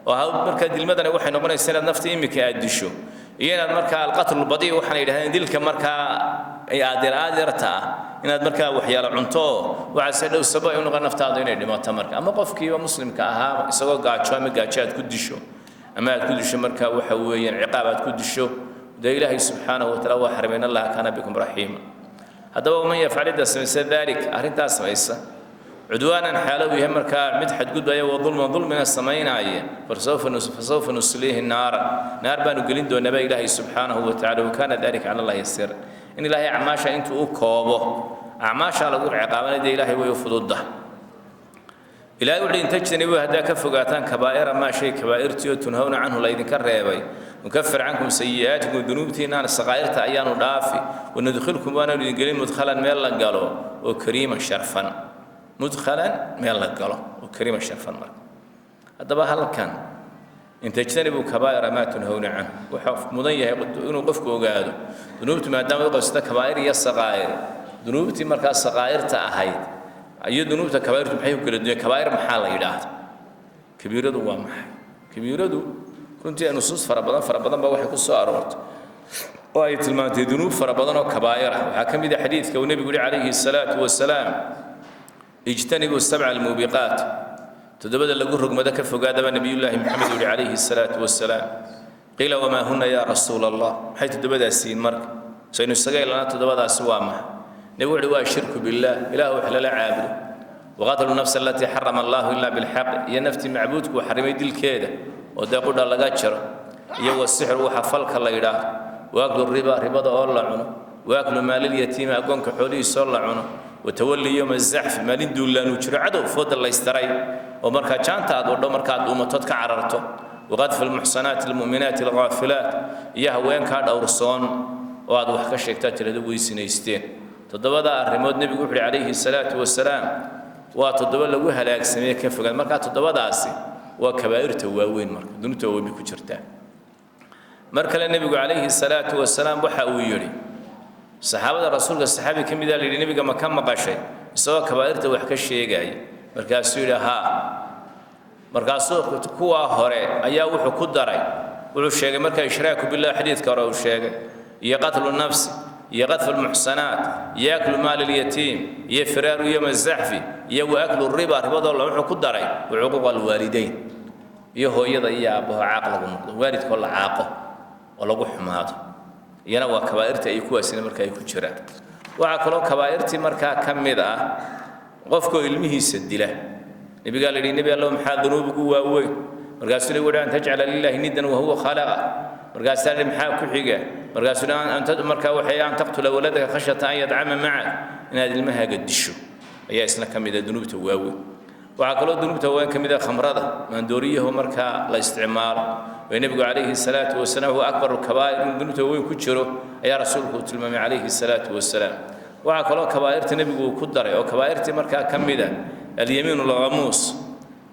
S1: Oo ha markaa dilmadana waxay noqonaysaa inaad nafta iminka aad disho iyo inaad markaa alqatlu badii, waxaana yidhahdeen dilka markaa aadir aadirta ah, inaad markaa waxyaalo cunto oo waxaase dhow sabab ay u noqon naftaadu inay dhimato marka, ama qofkiiba muslimka ahaa isagoo gaajo ama gaajo aad ku disho, ama aad ku disho markaa waxa weeyaan ciqaab aad ku disho. Dee Ilaahay subxaanahu wataala waa xarimay: in Allaha kaana bikum raxiima. Haddaba waman yafcal, cidda samaysa, daalik, arrintaas samaysa, cudwaanan xaalo uu yahay markaa mid xadgudbaya, wa dulman, dulmina samaynaya, fasawfa nusliihi naara, naar baanu gelin doonaa baa Ilaahay subxaanahu wa tacala. Wakaana dalika cala Allahi yasiira, in Ilaahay acmaasha intuu u koobo acmaashaa lagu ciqaabana dee Ilaahay way u fududda. Ilaahay wuxuu: in tajtanibuu, haddaa ka fogaataan, kabaa'ira maa shay kabaa'irtii oo, tunhawna canhu, laydinka reebay, nukafir cankum sayi'aatikum, dunuubtiinaan saqaa'irta ayaanu dhaafi, wanudkhilkum, waanaanu idin gelin, mudkhalan, meel la galo oo, kariiman, sharfan, mudkhalan, meel la galo oo, kariiman, sharfan. Marka haddaba halkan in tajtanibuu kabaa'ira maa tunhawna canhu, wuxuu mudan yahay inuu qofku ogaado dunuubtu maadaama u qabsata kabaa'ir iyo saqaa'ir, dunuubtii markaa saqaa'irta ahayd iyo dunuubta kabaa'irtu maxay ku kala duwan? Kabaa'ir maxaa la yidhaahda? Kabiiradu waa maxay? Kabiiradu runtii nusuus fara badan fara badan baa waxay ku soo aroortay oo ay tilmaantay dunuub fara badan oo kabaa'ir ah. Waxaa ka mid ah xadiidka uu Nebigu yihi calayhi salaatu wasalaam: ijtanibuu sabca almuubiqaat, toddobada lagu rogmado ka fogaadaba Nabiyullaahi Maxamed yihi calayhi salaatu wasalaam. Qiila: wamaa hunna yaa rasuula Allah? Maxay toddobadaasiin marka saynu isaga ilana? Toddobadaasi waa maxay? Nebigu wuxuhi: waa shirku billaah, Ilaah wax lala caabudo, waqatlu nafsa alatii xarama Allahu ilaa bilxaq, iyo naftii macbuudku uu xarimay dilkeeda oo dee qudha laga jaro, iyo wasixru, waxa falka la yidhaahdo, waaklu riba, ribada oo la cuno, waaklu maalilyatiimi, agoonka xoolihiisoo la cuno, watawalli yowma azaxfi, maalin duulaanuu jiro cadow fooda laystaray oo markaa jaanta aad wadho markaad dhuumatood ka cararto, waqadfi almuxsanaati almu'minaati alghaafilaat, iyo haweenkaa dhowrsoon oo aad wax ka sheegtaa, tirada way sinaysteen. Toddobada arrimood Nebigu wuxu uhi calayhi salaatu wasalaam waa toddoba lagu halaagsameeye, ka fogaan. Markaa toddobadaasi waa kabaa'irta waaweyn, marka dunuubta waaweyn bay ku jirtaa. Mar kale Nebigu calayhi salaatu wasalaam waxa uu yidhi, saxaabada rasuulka saxaabi ka mida la yidhi: Nebiga ma ka maqashay isagoo kabaa'irta wax ka sheegaya? Markaasuu yidhi: haa. Markaasuu kuwaa hore ayaa wuxuu ku daray, wuxuu sheegay marka ishraaku billah, xadiidka hore uu sheegay, iyo qatlu nafsi, iyo qadfu lmuxsanaat, iyo aklu maali lyatiim, iyo firaaru yowma zaxfi, iyo wa aklu riba, ribadoo la wuxuu ku daray wa cuquuq alwaalidayn, iyo hooyada iyo aabbaho caaq lagu noqdo, waalidkoo la caaqo oo lagu xumaado, iyana waa kabaa'irta ay kuwaasina marka ay ku jiraan. Waxaa kaloo kabaa'irtii markaa ka mid ah qofkoo ilmihiisa dila. Nebigaa la yidhi: Nebi Allow, maxaa dunuub ugu waaweyn? Markaasuu Nebigu wuhi: an tajcala lillahi niddan wahuwa khalaqa. Markaasaa li maxaa ku xiga? Markaasuu markaa waxay an taqtula waladaka khashyata an yadcama macak, inaad ilmahaaga disho ayaa isna ka mid ah dunuubta waaweyn. Waxaa kaloo dunuubta waaweyn ka mid ah khamrada, maandooriyahu markaa la isticmaalo. Way nebigu calayhi salaatu wasalaam huwa akbaru lkabaa'ir, inuu dunuubta waaweyn ku jiro ayaa rasuulku uu tilmaamay calayhi salaatu wasalaam. Waxaa kaloo kabaa'irta nebigu uu ku daray oo kabaa'irtii markaa ka mid ah alyamiinu lghamuus,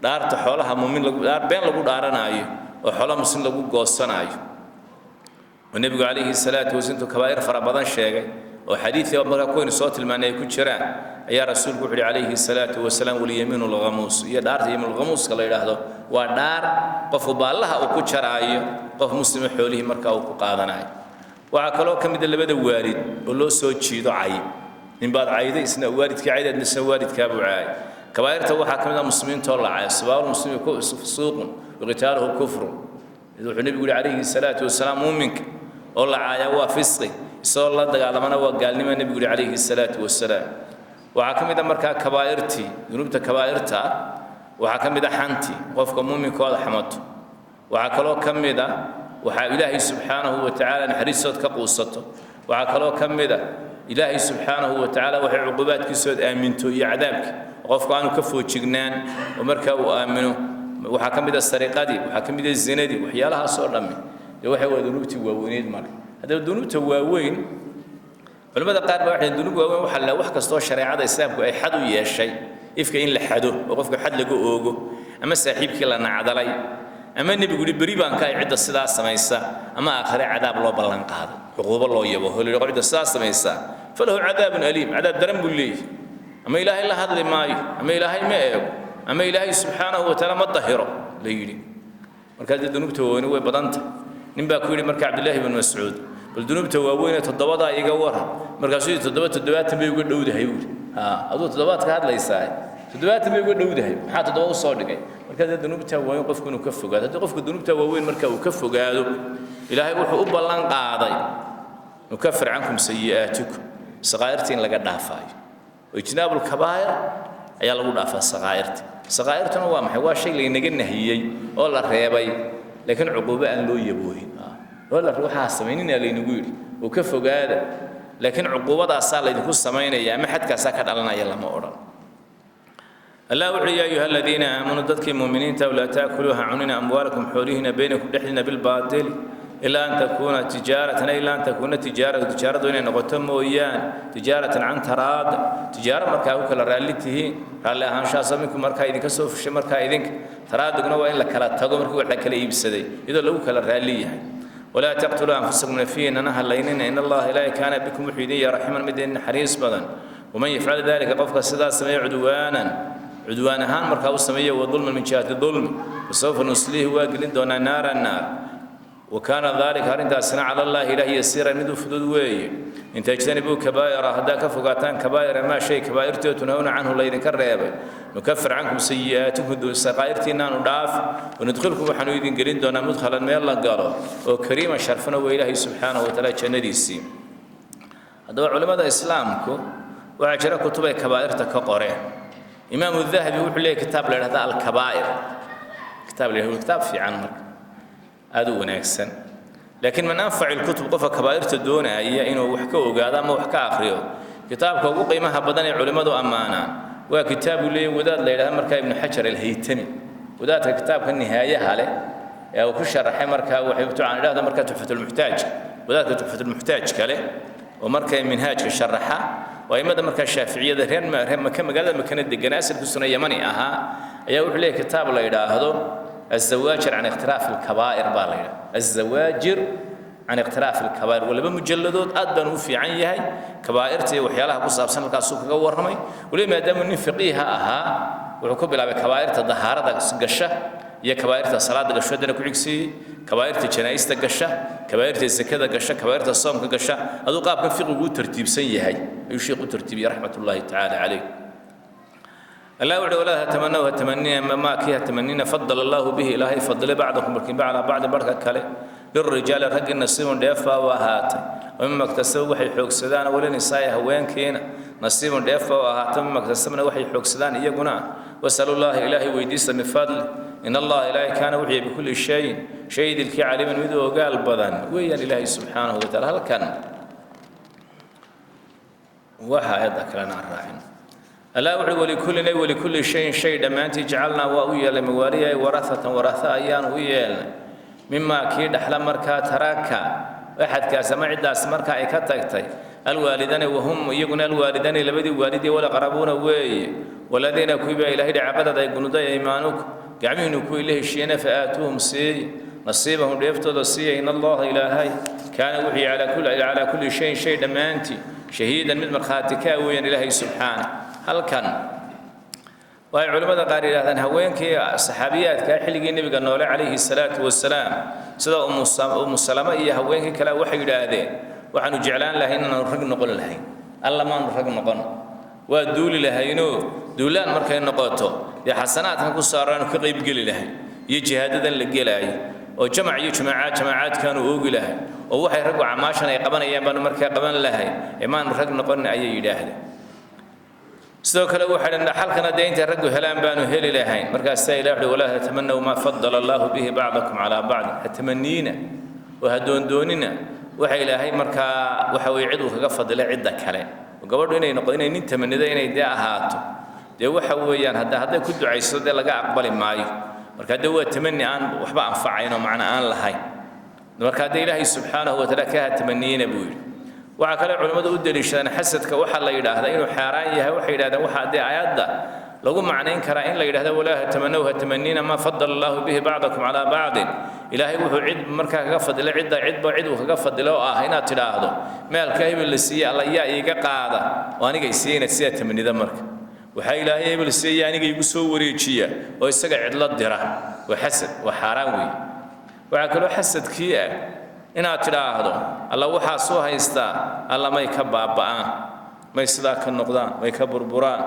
S1: dhaarta xoolaha muumin lagu dhaar been lagu dhaaranaayo oo xoolaha muslim lagu goosanaayo. Oo nebigu calayhi salaatu wasalaam intuu kabaa'ir fara badan sheegay oo xadiidkii markaa kuwaynu soo tilmaanay ay ku jiraan ayaa rasuulku wuxu uhi calayhi salaatu wasalaam walyamiinu lghamuus, iyo dhaarta yamiinulghamuuska la yidhaahdo waa dhaar qofku baallaha uu ku jaraayo qof muslima xoolihii markaa uu ku qaadanayo. Waxaa kaloo ka mid a labada waalid oo loo soo jiido cay, ninbaad cayday isna waalidkii caydaad, isna waalidkaabuu caayay. Kabaa'irta waxaa ka mid ah muslimiintoo la cayo, sibaabul muslimi fusuuqun waqitaaluhu kufrun. Wuxuu nebigu yihi calayhi salaatu wasalaam muuminka oo la caayaa waa fisqi, isagoo la dagaalamana waa gaalnima nebigu yihi calayhi salaatu wasalaam. Waxaa ka mid ah markaa kabaa'irtii dunuubta kabaa'irta waxaa ka mid ah xanti, qofka muuminka ood xamato. Waxaa kaloo ka mid ah waxaa ilaahay subxaanahu wa tacaala naxariistood ka quusato. Waxaa kaloo ka mid ah ilaahay subxaanahu wa tacaala waxay cuqubaadkiisood aaminto iyo cadaabka qofku aanu ka foojignaan oo markaa uu aamino. Waxaa ka mid ah sariqadii, waxaa ka mid ah zinadii, waxyaalahaas oo dhammi dee waxay waa dunuubtii waaweyneyd. Marka haddaba dunuubta waaweyn culimmada qaar baa waxay dunuub waaweyn waxaa la wax kastoo shareecada islaamku ay xad u yeeshay, ifka in la xado oo qofka xad laga oogo, ama saaxiibkii la nacdalay, ama nebigu yidhi beri baan ka ay cidda sidaa samaysa, ama aakhire cadaab loo ballan qaaday, cuquubo loo yabo oo la yidhi cidda sidaa samaysa falahu cadaabun aliim, cadaab daran buu leeyahy, ama ilaahay la hadli maayo, ama ilaahay ma eego, ama ilaahay subxaanahu wa tacaala ma dahiro la yidhi. Markaa dee dunuubta waaweyni way badanta. Nin baa ku yidhi marka Cabdillaahi bin Mascuud, bal dunuubta waaweyn ee toddobadaa iga waran. Markaasuu yidhi toddoba toddobaatan bay uga dhowdahay buuri. Aduu toddobaad ka hadlaysaa, toddobaatan bay uga dhowdahay, maxaa toddoba u soo dhigay? Markaa dee dunuubta waaweyn qofku inuu ka fogaado. Haddii qofku dunuubta waaweyn marka uu ka fogaado, ilaahay wuxuu u ballan qaaday nukafir cankum sayi'aatikum, saqaa'irta in laga dhaafaayo. Oo ijtinaabul kabaa'ir ayaa lagu dhaafaa saqaa'irta. Saqaa'irtuna waa maxay? Waa shay laynaga nahiyey oo la reebay, laakiin cuquubo aan loo yaboohin. Oo la waxaa samaynina laynagu yidhi oo ka fogaada, laakiin cuquubadaasaa laydinku samaynaya ama xadkaasaa ka dhalanaya lama odhan. Allah wuxuu yaa ayuha aladiina aamanuu, dadkii muuminiinta, laa taakuluuha cunina amwaalakum xoolihiina baynakum dhexdiina bilbaatili ilaa an takuuna tijaaratan, ilaa an takuuna tijaaratu, tijaaradu inay noqoto mooyaan, tijaaratan can taraada, tijaaro markaa ku kala raalli tihiin, raalli ahaanshahaasoo minkum markaa idinka soo fushay markaa idinka. Taraadugna waa in la kala tago markii wax la kala iibsaday iyadoo lagu kala raalli yahay. Walaa taqtuluu anfusakum, nafiinana halaynina, in allaha ilaahi kaana bikum wuxuu idin yahay raximan, mid idin naxariis badan. Waman yafcal dalika, qofka sidaas sameeya cudwaanan, cudwaan ahaan markaa u sameeya, wa dulman min jihati dulmi, fasawfa nusliihi, waa gelin doonaa naara naar. Wakaana daalika arrintaasina cala allaahi ilaah yasiiran, mid u fudud weeye. In tajtanibuu kabaa'ira, haddaa ka fogaataan kabaa'ira maa shay kabaa'irtoo tunhawna canhu laydinka reebay, nukafir cankum sayi'aatikum, saqaa'irtiinaanu dhaaf, wanudkhilkum waxaanu idin gelin doonaa mudkhalan, meel la galo oo kariiman sharfana, waa ilaahay subxaanahu watacaala jannadiisii. Haddaba culimmada islaamku waxaa jira kutubay kabaa'irta ka qoreen. Imaamu Dahabi wuxuu leeyahy kitaab la yidhahda Alkabaa'ir, kitaab la yidhahdo, kitaab fiican marka aad u wanaagsan. Laakiin min anfaci lkutub, qofka kabaa'irta doonaya inuu wax ka ogaado ama wax ka akhriyo, kitaabka ugu qiimaha badan ee culimmadu ammaanaan waa kitaab uu leeyahy wadaad la yidhahda markaa Ibnu Xajar Alhaytami, wadaadka kitaabka nihaayaha leh ee uu ku sharaxay markaa waxay aan idhahda markaa Tuxfatulmuxtaajka, wadaadka Tuxfatulmuxtaajka leh oo markaa minhaajka sharaxa, waa aimada markaa shaaficiyada reer Maka, magaalada Makana deganaa, asalkiisuna Yamani ahaa, ayaa wuxuu leeyahy kitaab la yidhaahdo الزواجر عن اقتراف الكبائر baa la yidhaha, الزواجر عن اقتراف الكبائر. Waa laba mujalladood, aad baan u fiican yahay. Kabaa'irta iyo waxyaalaha ku saabsan halkaasuu kaga warramay. Weliba maadaamuu nin faqiiha ahaa, wuxuu ku bilaabay kabaa'irta dahaarada gasha iyo kabaa'irta salaada gasho, haddana ku xigsiiyey kabaa'irta janaa'ista gasha, kabaa'irta zakada gasha, kabaa'irta soomka gasha. Aduu qaabkan fiqigu u tartiibsan yahay ayuu sheekhu u tartiibiyey raxmatullaahi tacaala calayh. Allah wuxuu walaa tamannaw, ha tamanina maa kii ha tamanina faddala Allahu bihi, ilaahay fadilay, bacdakum barkiinba calaa bacdi barka kale. Lilrijaali raggi nasiibun dheef baa u ahaatay wamima iktasabu waxay xoogsadaan, walinisaa'i haweenkiina nasiibun dheef baa u ahaatay mima iktasabna waxay xoogsadaan iyaguna. Wasalu llaha, ilaahay weydiista, min fadli, in allaha ilaahay kaana wuxuu yahay bikulli shayin Shay idilkii caliiman mid ogaal badan weeyaan Ilaahay subxaanahu watacaala. Halkan waxa aayadda kalena aan raacin. Allah wuxuu walikullin, ay walikulli shayin, shay dhammaantii, jacalnaa waa u yeelnay, mawaaliya ay warahatan, waraha ayaan u yeelnay, mimaa kii dhexla markaa taraka axadkaas ama ciddaas marka ay ka tagtay, alwaalidani, wahum iyaguna alwaalidani labadii waalidii, walaqrabuuna weeye, waladiina kuwii baa Ilaahay caqadad ay gunuday aymaanuku gacmihiinu kuwii la heshiiyena, fa aatuuhum siiy, nasiibahum dheeftooda siiya. In Allaha Ilaahay kaana wuxuu calaa kulli shayin shay dhammaantii shahiidan mid markhaati kaa weeyaan Ilaahay subxaana. Halkan waxay culimmada qaar yidhahdaan haweenkii saxaabiyaadka xilligii nebiga noole calayhi salaatu wasalaam, sida Umu Salama iyo haweenkii kale, waxay yidhaahdeen waxaanu jeclaan lahayn inaanu rag noqon lahayn, alla maanu rag noqon, waa duuli lahaynoo duulaan markay noqoto dee xasanaadkan ku saaraanu ka qaybgeli lahayn iyo jihaadadan la gelaayo oo jamac iyo jamaacaad jamaacaadkaanu oogi lahay oo waxay raggu camaashan ay qabanayaan baanu markaa qaban lahayn ee maanu rag noqon, ayay yidhaahdeen. Sidoo kale waxay dhan dhaxalkana dee intay raggu helaan baanu heli lahayn. Markaasaa Ilah wuxuu walaa tatamanaw maa fadala Allahu bihi bacdakum calaa bacdin, ha tamaniina oo ha doondoonina waxa Ilaahay markaa waxa weye cid uu kaga fadilay cidda kale. Oo gabadhu inay noqo inay nin tamanido inay dee ahaato dee waxa weeyaan hadday ku ducayso dee laga aqbali maayo. Marka dee waa tamani aan waxba anfacayn oo macno aan lahayn. Marka dee Ilaahay subxaanahu watacaala ka ha tamaniina buu yidhi. Waxaa kale culimmadu u deliishadaan xasadka waxaa la yidhaahdaa inuu xaaraan yahay. Waxay yidhahdeen waxaa dee aayadda lagu macnayn karaa in la yidhahdo walaa tamanaw ha tamaniina maa fadala Allahu bihi bacdakum calaa bacdin, Ilaahay wuxuu cid markaa kaga fadilay cidda cidba cid uu kaga fadilo, oo ah inaad tidhaahdo maalka hebel la siiyey alla yaa iiga qaada oo aniga isiiya, inaad sidaa tamanida. Marka waxaa Ilaahay hebel siiyey aniga igu soo wareejiya oo isaga cidlo dira, waa xasad, waa xaaraan weeye. Waxaa kaloo xasadkii ah inaad tidhaahdo alla waxaasuu haystaa alla may ka baaba'aan, may sidaa ka noqdaan, may ka burburaan,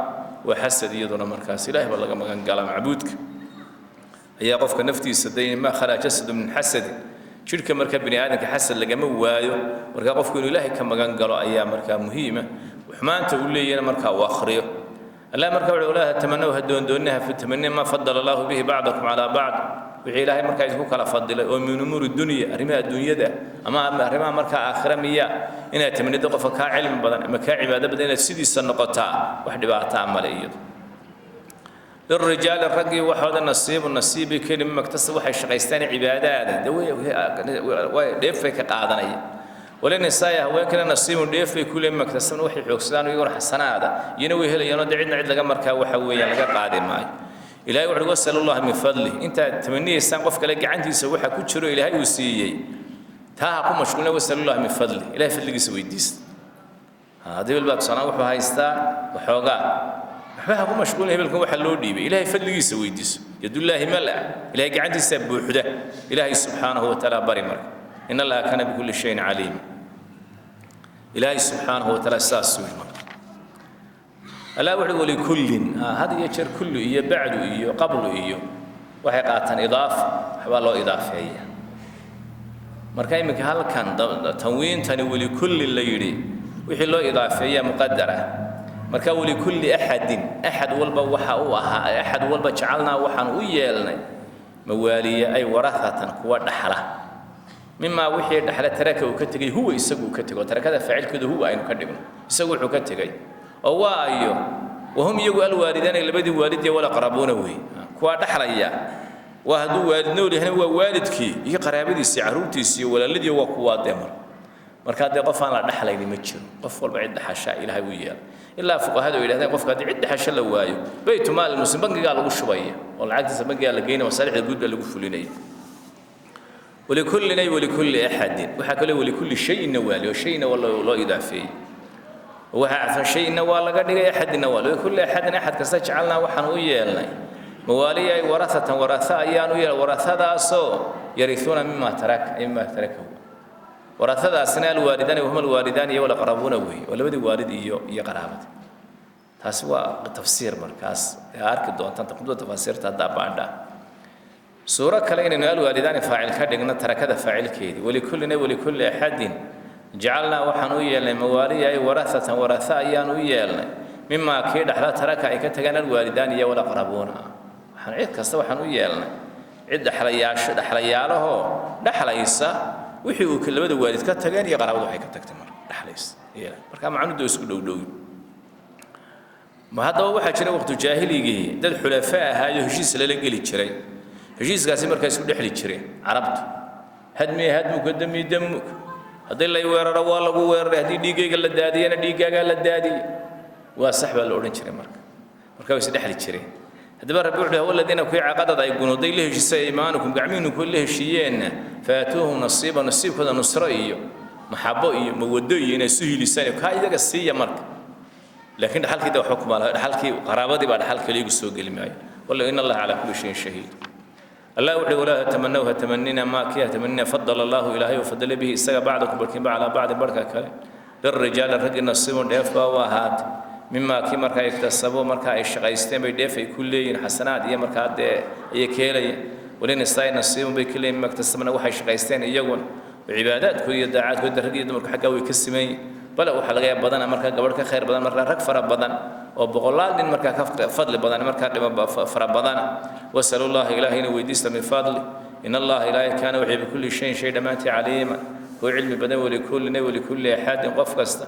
S1: waa xasad iyaduna. Markaas Ilahay baa laga magan galaa. Macbuudka ayaa qofka naftiisa day maa khalaa jasadu min xasadin, jidhka marka bini aadamka xasad lagama waayo. Marka qofku inuu Ilaahay ka magan galo ayaa markaa muhiima, xumaanta uu leeyahna markaa uu akhriyo. Allah marka wuxuu walaa tamanaw ha doondoonina, ha tamanina maa fadala Allahu bihi bacdakum calaa bacd, wixii Ilaahay markaa idinku kala fadilay oo min umuuri dunya, arrimaha adduunyada ama arrimaha markaa aakhira miya. Inaad tamanido qofka kaa cilmi badan ama kaa cibaado badan inaad sidiisa noqotaa wax dhibaataa male iyadu. Lilrijaali raggii waxooda nasiibu nasiibi keli mima iktasab, waxay shaqaystaan cibaadaada dee way dheefay ka qaadanaya. Walinisaai haweenkana nasiibun dheefay ku leeyihin mima iktasabna, waxay xoogsadaan iyaguna xasanaada iyana way helayaanoo dee cidna cid laga markaa waxa weeyaan laga qaadi maayo. Ilahay wuxuui wasal Allah min fadlih, intaad tamaniyaysaan qof kale gacantiisa waxa ku jiro Ilaahay uu siiyey taa ha ku mashquulina. Wasal Allah min fadlih, Ilahay fadligiisa weydiista. Haddii hebel baa tusaanaan wuxuu haystaa waxoogaa, waxba ha ku mashquulin, hebelkan waxa loo dhiibay Ilaahay fadligiisa weydiiso. Yadullaahi mala, Ilahay gacantiisaa buuxda, Ilaahay subxaanahu watacaala bari. Marka in Allaha kaana bikulli shayin caliim, Ilaahay subxaanahu watacaala sidaasuu yidhi. Marka Allah wuxuu walikullin, had iyo jeer kullu iyo bacdu iyo qablu iyo waxay qaataan idaafa, waxbaa loo idaafeeya. Marka iminka halkan tanwiintani walikullin la yidhi wixii loo idaafeeyaa muqadar ah. Marka walikulli axadin, axad walba waxa uu ahaa, axad walba jacalnaa waxaan u yeelnay mawaaliya ay warahatan kuwa dhaxla, mimaa wixii dhexle taraka uu ka tegey, huwa isagu uu ka tego, tarakada faacilkeedu huwa aynu ka dhigno, isagu wuxuu ka tegey oo waa ayo, wahum iyagu alwaalidaani labadii waalid iyo walaqrabuuna weey kuwaa dhexlaya. Waa hadduu waalid nool yahayna waa waalidkii iyo qaraabadiisii, carruurtiisii iyo walaaladii, waa kuwaa dee. Markaa dee qof aan la dhexlayni ma jiro, qof walba cid dhexashaa Ilaahay u yeelay, ilaa fuqahadu ay yidhahdeen qofka haddii cid dhexasho la waayo baytu maal muslim bangigaa lagu shubaya oo lacagtiisa bangigaa la geynaya, masaalixda guud baa lagu fulinaya. Walikullin ay walikulli axadin, waxaa kaloo walikulli shayinna waali oo shayna waa loo idaafeeyey, waxaa cafan shayna waa laga dhigay, axadina waa walikulli axadin, axad kasta jecalnaa waxaan u yeelnay mawaaliya ay warahatan, waraha ayaan u yeelnay, warahadaasoo yarihuuna mima taraka ay mima tarakahu. Warahadaasina alwaalidaani wahuma alwaalidaani iyo walaqrabuuna weeye, waa labadii waalid iyo qaraabada. Taasi waa tafsiir markaas ee arki doontaan kutubta tafaasiirta haddaa baadha. Suuro kale inaynu alwaalidaani faacil ka dhigno tarakada faacilkeedii, walikullina walikulli axadin jacalnaa waxaan u yeelnay mawaaliya ay warahatan, waraha ayaan u yeelnay mimaa kii dhexla taraka ay ka tagaan alwaalidaani iyo walaqrabuuna. Waxaan cid kasta waxaan u yeelnay Cid dhexlayaasho, dhexlayaalahoo dhexlaysa wixii uu labada waalid ka tageen iyo qaraabadu waxay ka tagtay, marka dhexlaysa. Marka macnudu isku dhowdhowi ma. Haddaba waxaa jira waqtu jaahiligii dad xulafa ahaayo heshiis lala geli jiray. Heshiiskaasi markaa isku dhexli jireen Carabtu: hadmi hadmuka, dami damuk. Haddii lay weeraro, waa lagu weeraray. Haddii dhiiggayga la daadiyana, dhiiggaagaa la daadiyey. Waa sax baa la odhan jiray. Marka way isdhexli jireen. Haddaba Rabbi wuxuu: waladiina kuwii caqadad ay gunuday, la heshiisay, aymaanukum, gacmihiinu kuwa la heshiiyeenna, faatuuhum nasiiba, nasiibkooda, nusro iyo maxabo iyo mawaddo iyo inay isu hiilisaan, kaa iyaga siiya. Marka laakiin dhaxalkii de waxba kuma laha. Dhaxalkii qaraabadii baa dhaxalka liigu soo geli maayo. Walla in Allaha calaa kulli shayin shahiid. Allah wuxuu: walaa tatamanaw, hatamanina, maa kii hatamanina, fadala Allahu, Ilaahay uu fadilay, bihi isaga, bacdakum, barkiinba, calaa bacdin, barka kale. Lilrijaali, raggi, nasiibun, dheef baa u ahaatay, mimaa kii markaa iktasabo, markaa ay shaqaysteen bay dheef ay ku leeyihin, xasanaad iyo markaa dee ayay ka helayaan. Walinisaai nasiibun bay ka leeyihin, mima iktasabna, waxay shaqaysteen iyaguna, cibaadaadkooda iyo daacaadkooda. Rag iyo dumarku xaggaa way ka siman yihin, bale waxaa laga yaaba badana markaa gabadh ka khayr badan markaa rag fara badan oo boqolaal nin markaa ka fadli badan, markaa dhimo fara badana. Wasalu Llaha, Ilaahayna weydiista, min fadli. In Allaha, Ilaahay, kaana, waxay, bikulli shayin, shay dhammaantii, caliima, kuwa cilmi badan. Walikullina, walikulli axadin, qof kasta,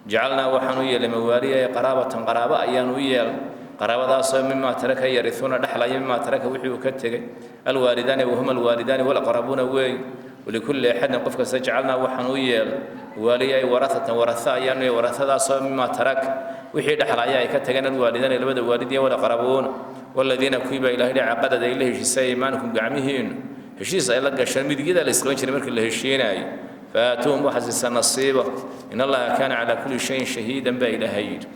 S1: jacalnaa, waxaan u yeelay, mawaaliya ee qaraabatan, qaraabo ayaan u yeelay, qaraabadaasoo mimaa taraka, yarihuuna, dhexlaya, mimaa taraka, wixii uu ka tegey, alwaalidaani, wahuma alwaalidaani walaqrabuuna weey. Walikulli axadin, qof kasta, jacalnaa, waxaan u yeelay, mawaaliya ay warahatan, waratha ayaanu yeelay, warahadaasoo mimaa taraka, wixii dhexlaya ay ka tageen, alwaalidaani, labada waalid iyo walaqrabuuna. Waladiina kuwii baa Ilahay caqadad ay la heshiisay aymaanukum, gacmihiinu heshiis ay la gasheen, midigyada la isqaban jiray markii la heshiinaayo, faatuuhum, waxaa siisa, nasiiba. In Allaha kaana calaa kulli shayin shahiidan baa Ilaahay yidhi.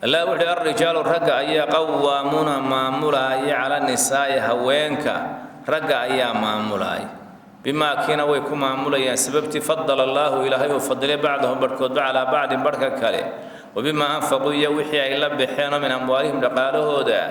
S1: Allah wuxuu: alrijaalu, ragga ayaa, qawaamuuna, maamulaaya, cala nisaa'i, haweenka ragga ayaa maamulaaya, bimaa kiina way ku maamulayaan sababtii, fadala Allaahu, Ilaahay uu fadilay, bacdahum, barhkoodba, calaa bacdin, barhka kale, wabimaa anfaquu, iyo wixii ay la baxeenoo, min amwaalihim, dhaqaalahooda.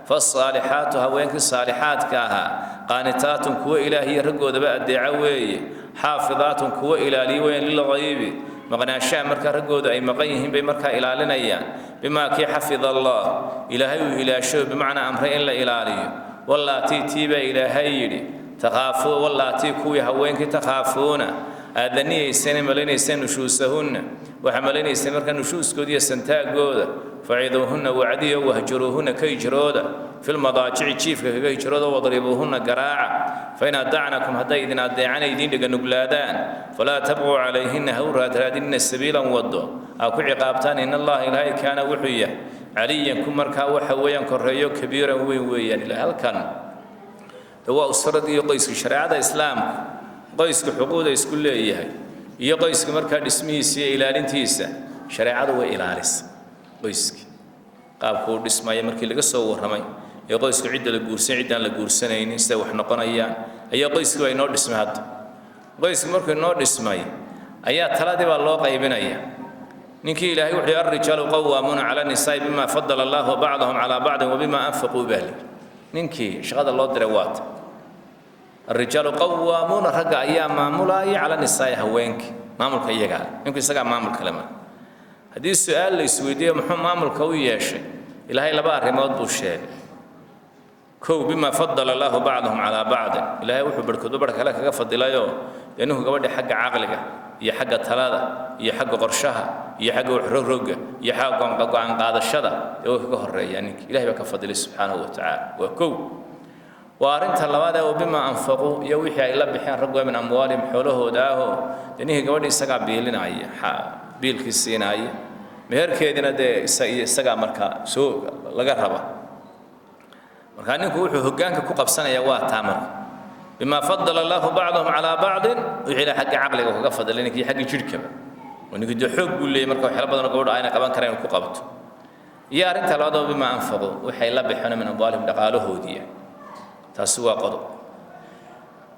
S1: Fasaalixaatu, haweenkii saalixaadka ahaa, qaanitaatun, kuwo Ilaah iyo raggoodaba addeeca weeye, xaafidaatun, kuwo ilaaliye weeyaan, lilghaybi, maqnaanshaha markaa raggooda ay maqan yihiin bay markaa ilaalinayaan, bimaa kii xafida Allah, Ilaahay uu ilaasho, bimacnaa amray in la ilaaliyo. Wallaatii, tii baa Ilaahay yidhi, takhaafu, wallaatii, kuwii haweenkii, takhaafuuna, aadaniyayseen, malaynayseen, nushuusahunna, waxaa malaynayseen markaa nushuuskooda iyo santaagooda, faciduuhunna, wacdiyo, wahjuruuhunna, ka hijrooda, filmadaajici, jiifka kaga hijrooda, wadribuuhunna, garaaca. Fain adacnakum, hadday idin adeecana, idiin dhiganuglaadaan, falaa tabquu calayhinna, ha u raadraadinina, sabiilan, waddo aa ku ciqaabtaan. In Allaha, Ilaahay, kaana, wuxuu yahay, caliyan, ku markaa waxa weeyaan korreeyo, kabiiran, weyn weeyaan. Ilahay halkan de waa usrad iyo qoyska. Shareecada Islaamku qoyska xuquuqda isku leeyahay iyo qoyska markaa dhismihiisa iyo ilaalintiisa, shareecadu way ilaalisa. Qoyski qaabku u dhismaya markii laga soo warramay ee qoysku cidda la guursan, ciddaan la guursanaynin, siday wax noqonayaan, ayaa qoyskii baa inoo dhismay. Hadda qoysku markuu inoo dhismay ayaa taladii baa loo qaybinaya ninkii. Ilaahay wuxuu: alrijaalu qawaamuuna cala nisaa'i bima fadala Allahu bacdahum calaa bacdin wabima anfaquu. Baa ninkii shaqada loo diray waata. Alrijaalu qawaamuuna, ragga ayaa maamulaaya, cala nisaa'i, haweenkii, maamulka iyagaa, ninku isagaa maamulka le. Marka haddii su-aal la isweydiiyo muxuu maamulka u yeeshay, Ilaahay laba arrimood buu sheegay. Kow, bima fadala Allahu bacdahum calaa bacdin, Ilaahay wuxuu barhkoodba barh kale kaga fadilayoo dee ninku gabadha xagga caqliga iyo xagga talada iyo xagga qorshaha iyo xagga waxrogroga iyo xagga go'aan qaadashada dee way kaga horreeyaa ninka. Ilahay baa ka fadilay subxaanahu wa tacaala. Waa kow. Waa arrinta labaad ee bima anfaquu, iyo wixii ay la bixeen raggu, min amwaalihim, xoolahooda ahoo dee ninkii gabadhi isagaa biilinaya, biilkii siinaaya, meherkeedina dee isagaa markaa soo laga raba. Markaa ninku wuxuu hoggaanka ku qabsanayaa waa taa. Marka bima fadala Allahu bacdahum calaa bacdin, wixii Ilahay xagga caqliga kaga fadilay ninkii, xagga jidhkaba oo ninkii dee xoog buu leeyay, marka waxyaalo badan oo gabadhu ayna qaban karayn ku qabto. Iyo arrinta labaad oo bima anfaquu, waxay la bixeen, min amwaalihim, dhaqaalahoodii. Taasi waa qodob.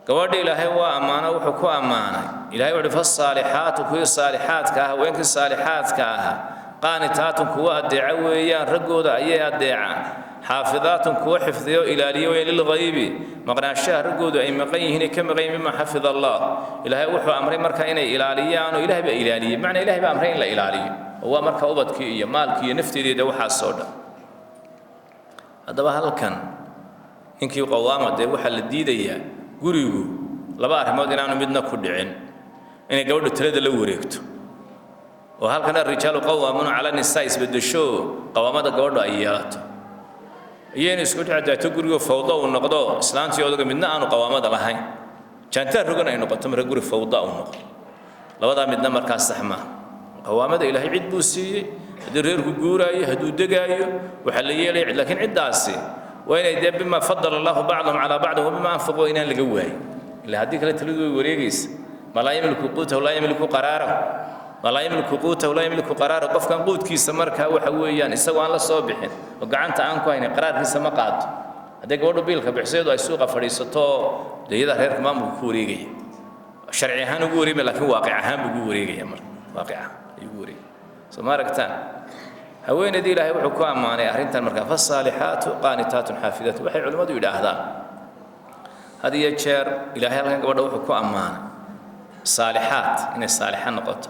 S1: Gabadha Ilaahay waa ammaano. Wuxuu ku ammaanay Ilahay wuxuuhi: fasaalixaatu, kuwii saalixaadka ah, haweenkii saalixaadka ahaa, qaanitaatun, kuwa addeeca weeyaan, raggooda ayay addeecaan, xaafidaatun, kuwa xifdiyo ilaaliyo weeyaan, lilghaybi, maqnaanshaha raggoodu ay maqan yihiin, ay ka maqan yihiin, bima xafida Allah, Ilaahay wuxuu amray marka inay ilaaliyaan oo Ilahay baa ilaaliyey, macnaa Ilahay baa amray in la ilaaliyo, oo waa marka ubadkii iyo maalkii iyo nafteedii de waxaasoo dhan. Haddaba halkan Ninkii qawaama dee waxaa la diidayaa gurigu laba arrimood inaanu midna ku dhicin: inay gabadhu talada la wareegto, oo halkan arrijaalu qawaamuuna cala nisaa isbeddesho, qawaamada gabadhu ay yeelato, iyo inay isku dhici daato gurigu fawdo uu noqdo, islaantii odaga midna aanu qawaamada lahayn, jaantaar rogan ay noqoto, marka guri fawda uu noqdo. Labadaa midna markaas sax maaha. Qawaamada Ilaahay cid buu siiyey. Haddii reerku guuraayo, hadduu degaayo, waxaa la yeelaya, laakiin ciddaasi waa inay dee bima fadala Allahu bacdahum calaa bacdin wa bima anfaquu inaan laga waayin, ilaa haddii kale taladu way wareegaysa. Ma laa yamliku quutahu laa yamliku qaraarahu, ma laa yamliku quutahu laa yamliku qaraarahu. Qofkan quudkiisa markaa waxa weeyaan isagoo aan la soo bixin oo gacanta aan ku haynin, qaraarkiisa ma qaato. Haddii gabadhu biilka bixiso, iyadoo ay suuqa fadhiisato, dee iyadaa reerka maamulka ku wareegaya, sharci ahaan ugu wareegaya, laakiin waaqic ahaan buu ugu wareegaya. Marka waaqic ahaan ayuu ugu wareegaya. Soo ma aragtaan? Haweeneydii Ilaahay wuxuu ku ammaanay arrintan markaa: fasaalixaatu qaanitaatun xaafidaatu. Waxay culimmadu yidhaahdaan had iyo jeer, Ilaahay halkan gabadha wuxuu ku ammaanay saalixaat, inay saalixa noqoto,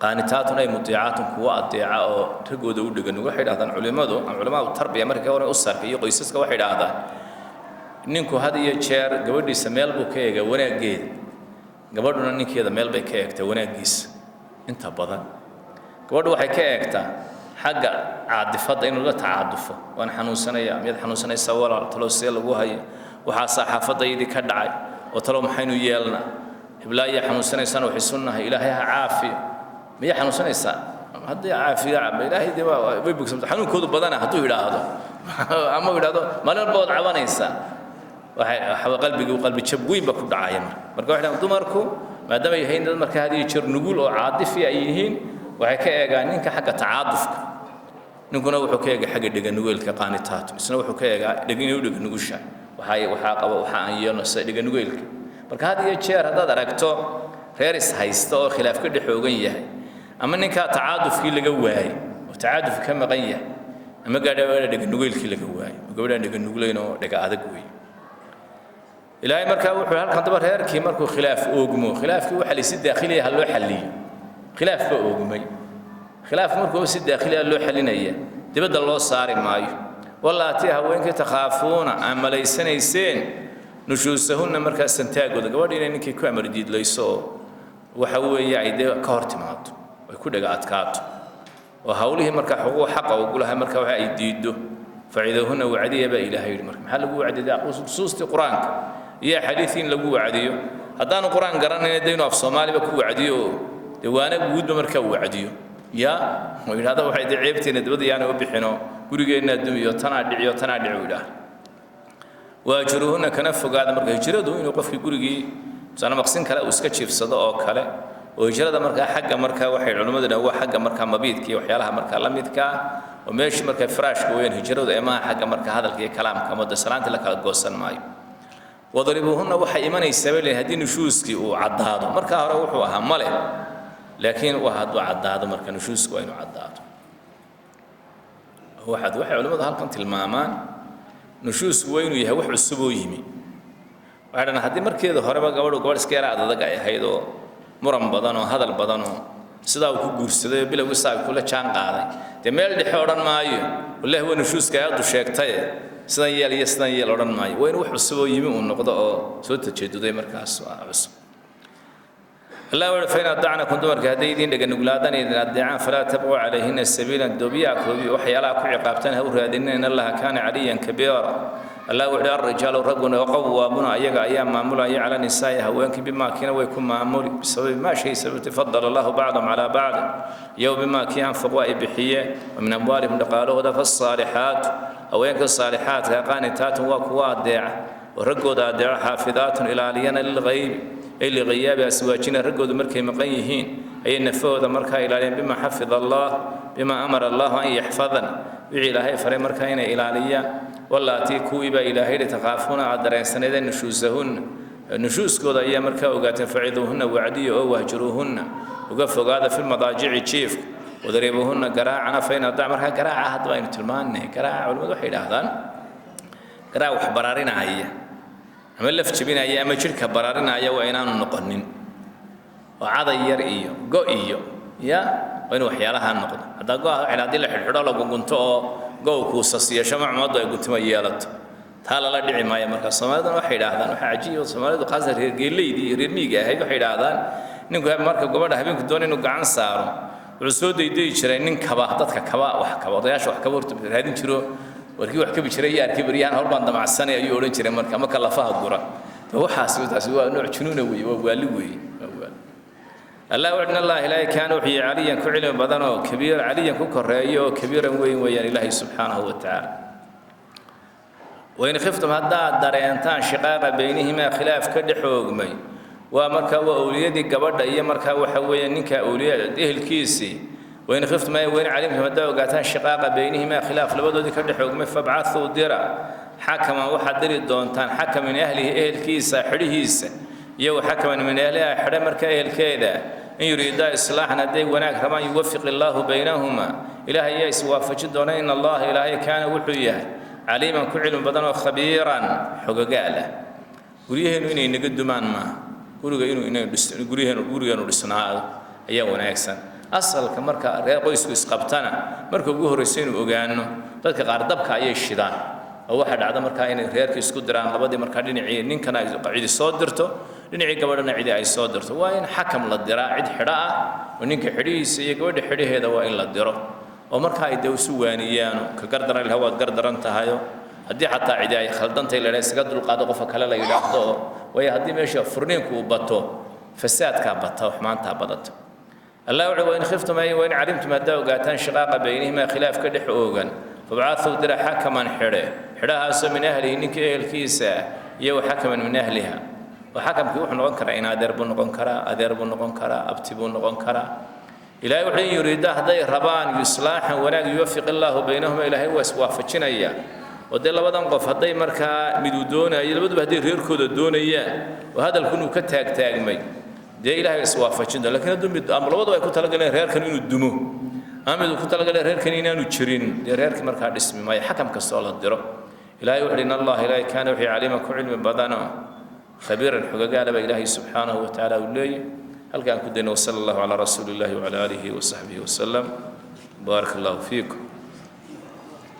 S1: qaanitaatun ay mutiicaatun, kuwo adeeca oo raggooda u dhegan. Waxay yidhahdaan culimmadu ama culamadu tarbiya markay ka waran usarka iyo qoysaska, waxay yidhaahdaan ninku had iyo jeer gabadhiisa meel buu ka eegaa wanaaggeeda, gabadhuna ninkeeda meel bay ka eegtaa wanaaggiisa. Inta badan gabadhu waxay ka eegtaa xagga caadifadda, inuu la tacaadufo: waan xanuunsanayaa, miyaad xanuunsanaysaa walaal, talow see lagu hayo, waxaasaa xaafaddaydii ka dhacay, oo talow maxaynu yeelnaa, hiblaayaa xanuunsanaysaan, wax isu nahay, Ilaahay ha caafiyo, miyaa xanuunsanaysaa, haddii caafiyo Ilaahay dee way bogsamta, xanuunkoodu badana hadduu yidhaahdo ama uu yidhaahdo maalin walba waad cabanaysaa, waxay qalbigii qalbi jab weyn ba ku dhacaya. Marka waxay dhahaan dumarku, maadaama yihiin dad marka had iyo jeer nugul oo caadifi ay yihiin, waxay ka eegaan ninka xagga tacaadufka, ninkuna wuxuu ka eegaa xagga dheganugeelka, qaanitaatu, isna wuxuu ka eegaa inuu dheganugusha, waxaa qaba, waxa aan yeelno sida dheganugeelka. Marka had iyo jeer haddaad aragto reer is haysta oo khilaaf ka dhex oogan yahay, ama ninkaa tacaadufkii laga waayey oo tacaadufki ka maqan yahay, ama gaadha dheganugeelkii laga waayey oo gabadhaan dheganuglayn oo dhega adag weeye. Ilaahay markaa wuxuu halkan daba reerkii markuu khilaaf oogmo, khilaafkii waxa laysi daakhiliya ha loo xalliyo. Khilaaf baa oogmay, khilaafku markuu si daakhiliya loo xalinaya, dibadda loo saari maayo. Wallaatii haweenkii takhaafuuna aan malaysanayseen nushuusahunna, markaa santaagooda, gabadhi inay ninkii ku amar diidlayso oo waxa weeye ay dee ka hor timaado, ay ku dhega adkaato, oo hawlihii markaa xuquuq xaqa ugu lahaa markaa waxa ay diiddo, faciduuhunna, wacdiya baa Ilaahay yidhi. Marka maxaa lagu wacdiyaa? Nusuustii Qur-aanka iyo axaadiistii in lagu wacdiyo. Haddaanu Qur-aan garanayna, dee inuu af Soomaaliba ku wacdiyo oo dee waana guudba markaa uu wacdiyo, ya oo yidhahda waxay dee ceebteena dibadda yaana u bixino, gurigeenna dumiyo, tanaa dhiciyo, tanaa dhici, uu yidhaahdo. Waajuruhunna, kana fogaada. Marka hijradu inuu qofkii gurigii tusaale maqsin kale uu iska jiifsado oo kale, oo hijrada markaa xagga markaa waxay culimmadu dhahaan waa xagga markaa mabiidka iyo waxyaalaha markaa la midka ah, oo meeshii markaa firaashka weeyaan hijradu, ee maaha xagga markaa hadalka iyo kalaamka ama de salaantii la kala goosan maayo. Wadribuuhunna waxay imanaysaa bay leeyihin haddii nushuuskii uu caddaado. Markaa hore wuxuu ahaa male, laakiin waa hadduu caddaado, marka nushuusku waa inuu caddaado. Waxay culimmadu halkan tilmaamaan nushuusku waa inuu yahay wax cusub oo yimi. Waxay dhahaan haddii markeeda horeba gabadhu gabadh iska yara adadag ay ahayd oo muran badan oo hadal badan oo sidaa uu ku guursaday oo bilowgii saa kula jaan qaaday, dee meel dhexe odhan maayo wallahi waa nushuuska aayaddu sheegtaye sidan yeel iyo sidan yeel odhan maayo. Waa in wax cusub oo yimi uu noqdo oo soo tajeeduday, markaas waa cusub. Allah wuxuu: fain adacnakum, dumarka hadday idin dheganuglaadaan, idin adeecaan, falaa tabquu calayhina sabiilan, doobiyaa koobi waxyaalaha ku ciqaabtaan ha u raadinina, in Allaha kaana caliyan kabiira. Allah wuxuu: alrijaalu, ragguna, qawwaamuna, ayaga ayaa maamulaya, cala nisaa'i, haweenkii, bimaa kiina way ku maamuli, bisababi maa shay sababti fadala Allahu bacdahum calaa bacd, iyo bimaa kii anfaqu ay bixiyeen wa min amwaalihim, dhaqaalahooda. Fasaalixaatu, haweenka saalixaadka, qaanitaatun, waa kuwa adeeca oo raggooda adeeco, xaafidaatun, ilaaliyana, lilghaybi ay lighiyaabi aswaajina, raggoodu markay maqan yihiin ayay nafahooda markaa ilaaliyaan, bima xafida Allah, bima amara Allahu an yaxfadana, wixii Ilaahay faray markaa inay ilaaliyaan. Wallaatii, kuwii baa Ilaahay yidhi, takhaafuuna aad dareensaneedeen nushuusahunna, nushuuskooda ayaa markaa ogaateen, faciduuhunna, wacdiya, oo wahjuruuhunna, uga fogaada, filmadaajici, jiifka, wadribuuhunna, garaacana, fain adac. Markaa garaaca haddaba aynu tilmaannay, garaaca culimmadu waxay yidhaahdaan garaac wax baraarinaya ama laf jebinaya ama jidhka baraarinaya waa inaanu noqonin, oo caday yar iyo go iyo ya waa inuu waxyaalaha noqdo. Haddaa go-a waxay haddii la xidhxidho, lagu gunto oo go kuusas yeesho, macumadu ay guntimo yeelato, Taa lala dhici maayo. Marka Soomaaliduna waxay idhaahdaan, waxaa cajiib, Soomaalidu khaasatan reer geeleydii iyo reer miyiga ahayd waxay idhaahdaan, ninku marka gabadha habeenku doona inuu gacan saaro, wuxuu soo daydayi jiray nin kaba, dadka kaba wax kaba, odayaasha wax kaba horta raadin jiro, warkii wax kabi jiray iyo arkay baryahan hor baan damacsanay ayuu odhan jiray. Marka marka lafaha gura waxaas, taasi waa nooc junuuna weeye, waa waali weeye, waa waali. Allah wuxuu Allah ilaahay kaana wuxuu yahay caliyan ku cilmi badan oo kabiir, caliyan ku koreeyo oo kabiiran weyn weeyaan Ilaahay subxaanahu wa tacaala. Wain khiftum, haddaad dareentaan, shiqaaqa baynihimaa, khilaaf ka dhex oogmay, waa markaa waa awliyadii gabadha iyo markaa waxa weeye ninka awliya ehelkiisii. Wain khiftum ay wain calimtum, haddaa ogaataan, shiqaaqa baynihimaa, khilaaf labadoodii ka dhex oogmay, fabcathuu dira, xakaman waxaad diri doontaan, xakam min ahlihi, ehelkiisa xidhihiisa, iyo xakaman min ahliha, xidhe marka ehelkeeda. In yuriidaa islaaxan, hadday wanaag rabaan, yuwafiq illaahu baynahuma, Ilaahay ayaa iswaafajin doona. In Allaha Ilaahay kaana wuxuu yahay caliiman ku cilmi badan oo khabiiran xogogaal ah. Guryaheennu inay naga dumaan maaha, guriga inuu inay dhis, guryaheenu, gurigeenu dhisnaado ayaa wanaagsan. Asalka marka reer qoysku isqabtana, marka ugu horreysa inuu ogaano, dadka qaar dabka ayay shidaan oo waxaa dhacda markaa inay reerka isku diraan labadii. Markaa dhinacii ninkana ay cidi soo dirto, dhinacii gabadhana cidi ay soo dirto. Waa in xakam la diraa, cid xidho ah oo ninka xidhihiisa iyo gabadha xidhaheeda waa in la diro, oo markaa ay dee isu waaniyaano, ka gardaran laha waad gardaran tahayo, haddii xataa cidi ay khaldantay la isaga dulqaado qofka kale la yidhaahdo. Oo waayo haddii meesha furniinku uu bato, fasaadkaa bata, xumaantaa badata. Allah wuxuu wain khiftum ay wain calimtum, haddaa ogaataan, shiqaaqa baynihimaa, khilaaf ka dhex oogan, fabcathuu dira, xakaman xidhe, xidhahaasoo min ahlihi, ninka ehelkiisa ah, iyo wa xakaman min ahliha. Oo xakamkii wuxuu noqon karaa in adeer buu noqon karaa, adeer buu noqon karaa, abti buu noqon karaa. Ilaahay wuxuu in yuriida, hadday rabaan islaaxan wanaag, yuwafiq illaahu baynahuma, Ilaahay waa iswaafajinaya. Oo dee labadan qof hadday markaa miduu doonayo, labaduba hadday reerkooda doonayaan oo hadalku inuu ka taagtaagmay, dee Ilaahay iswaafajin doona. Lakiin hadduu mid ama labadu ay ku talagaleen reerkan inuu dumo, ama mid uu ku talagalay reerkan inaanu jirin, dee reerkii markaa dhismi maayo xakam kastoo la diro. Ilaahay wuxuu in Allah Ilaahay kaana wuxuu caliiman ku cilmi badanoo khabiiran xogagaala baa Ilaahay subxaanahu wa tacaala uu leeyahy. Halkaan ku dayno. Wasala Allahu calaa rasuuli illahi wacala aalihi wasaxbihi wasalam. Baaraka Allahu fiikum.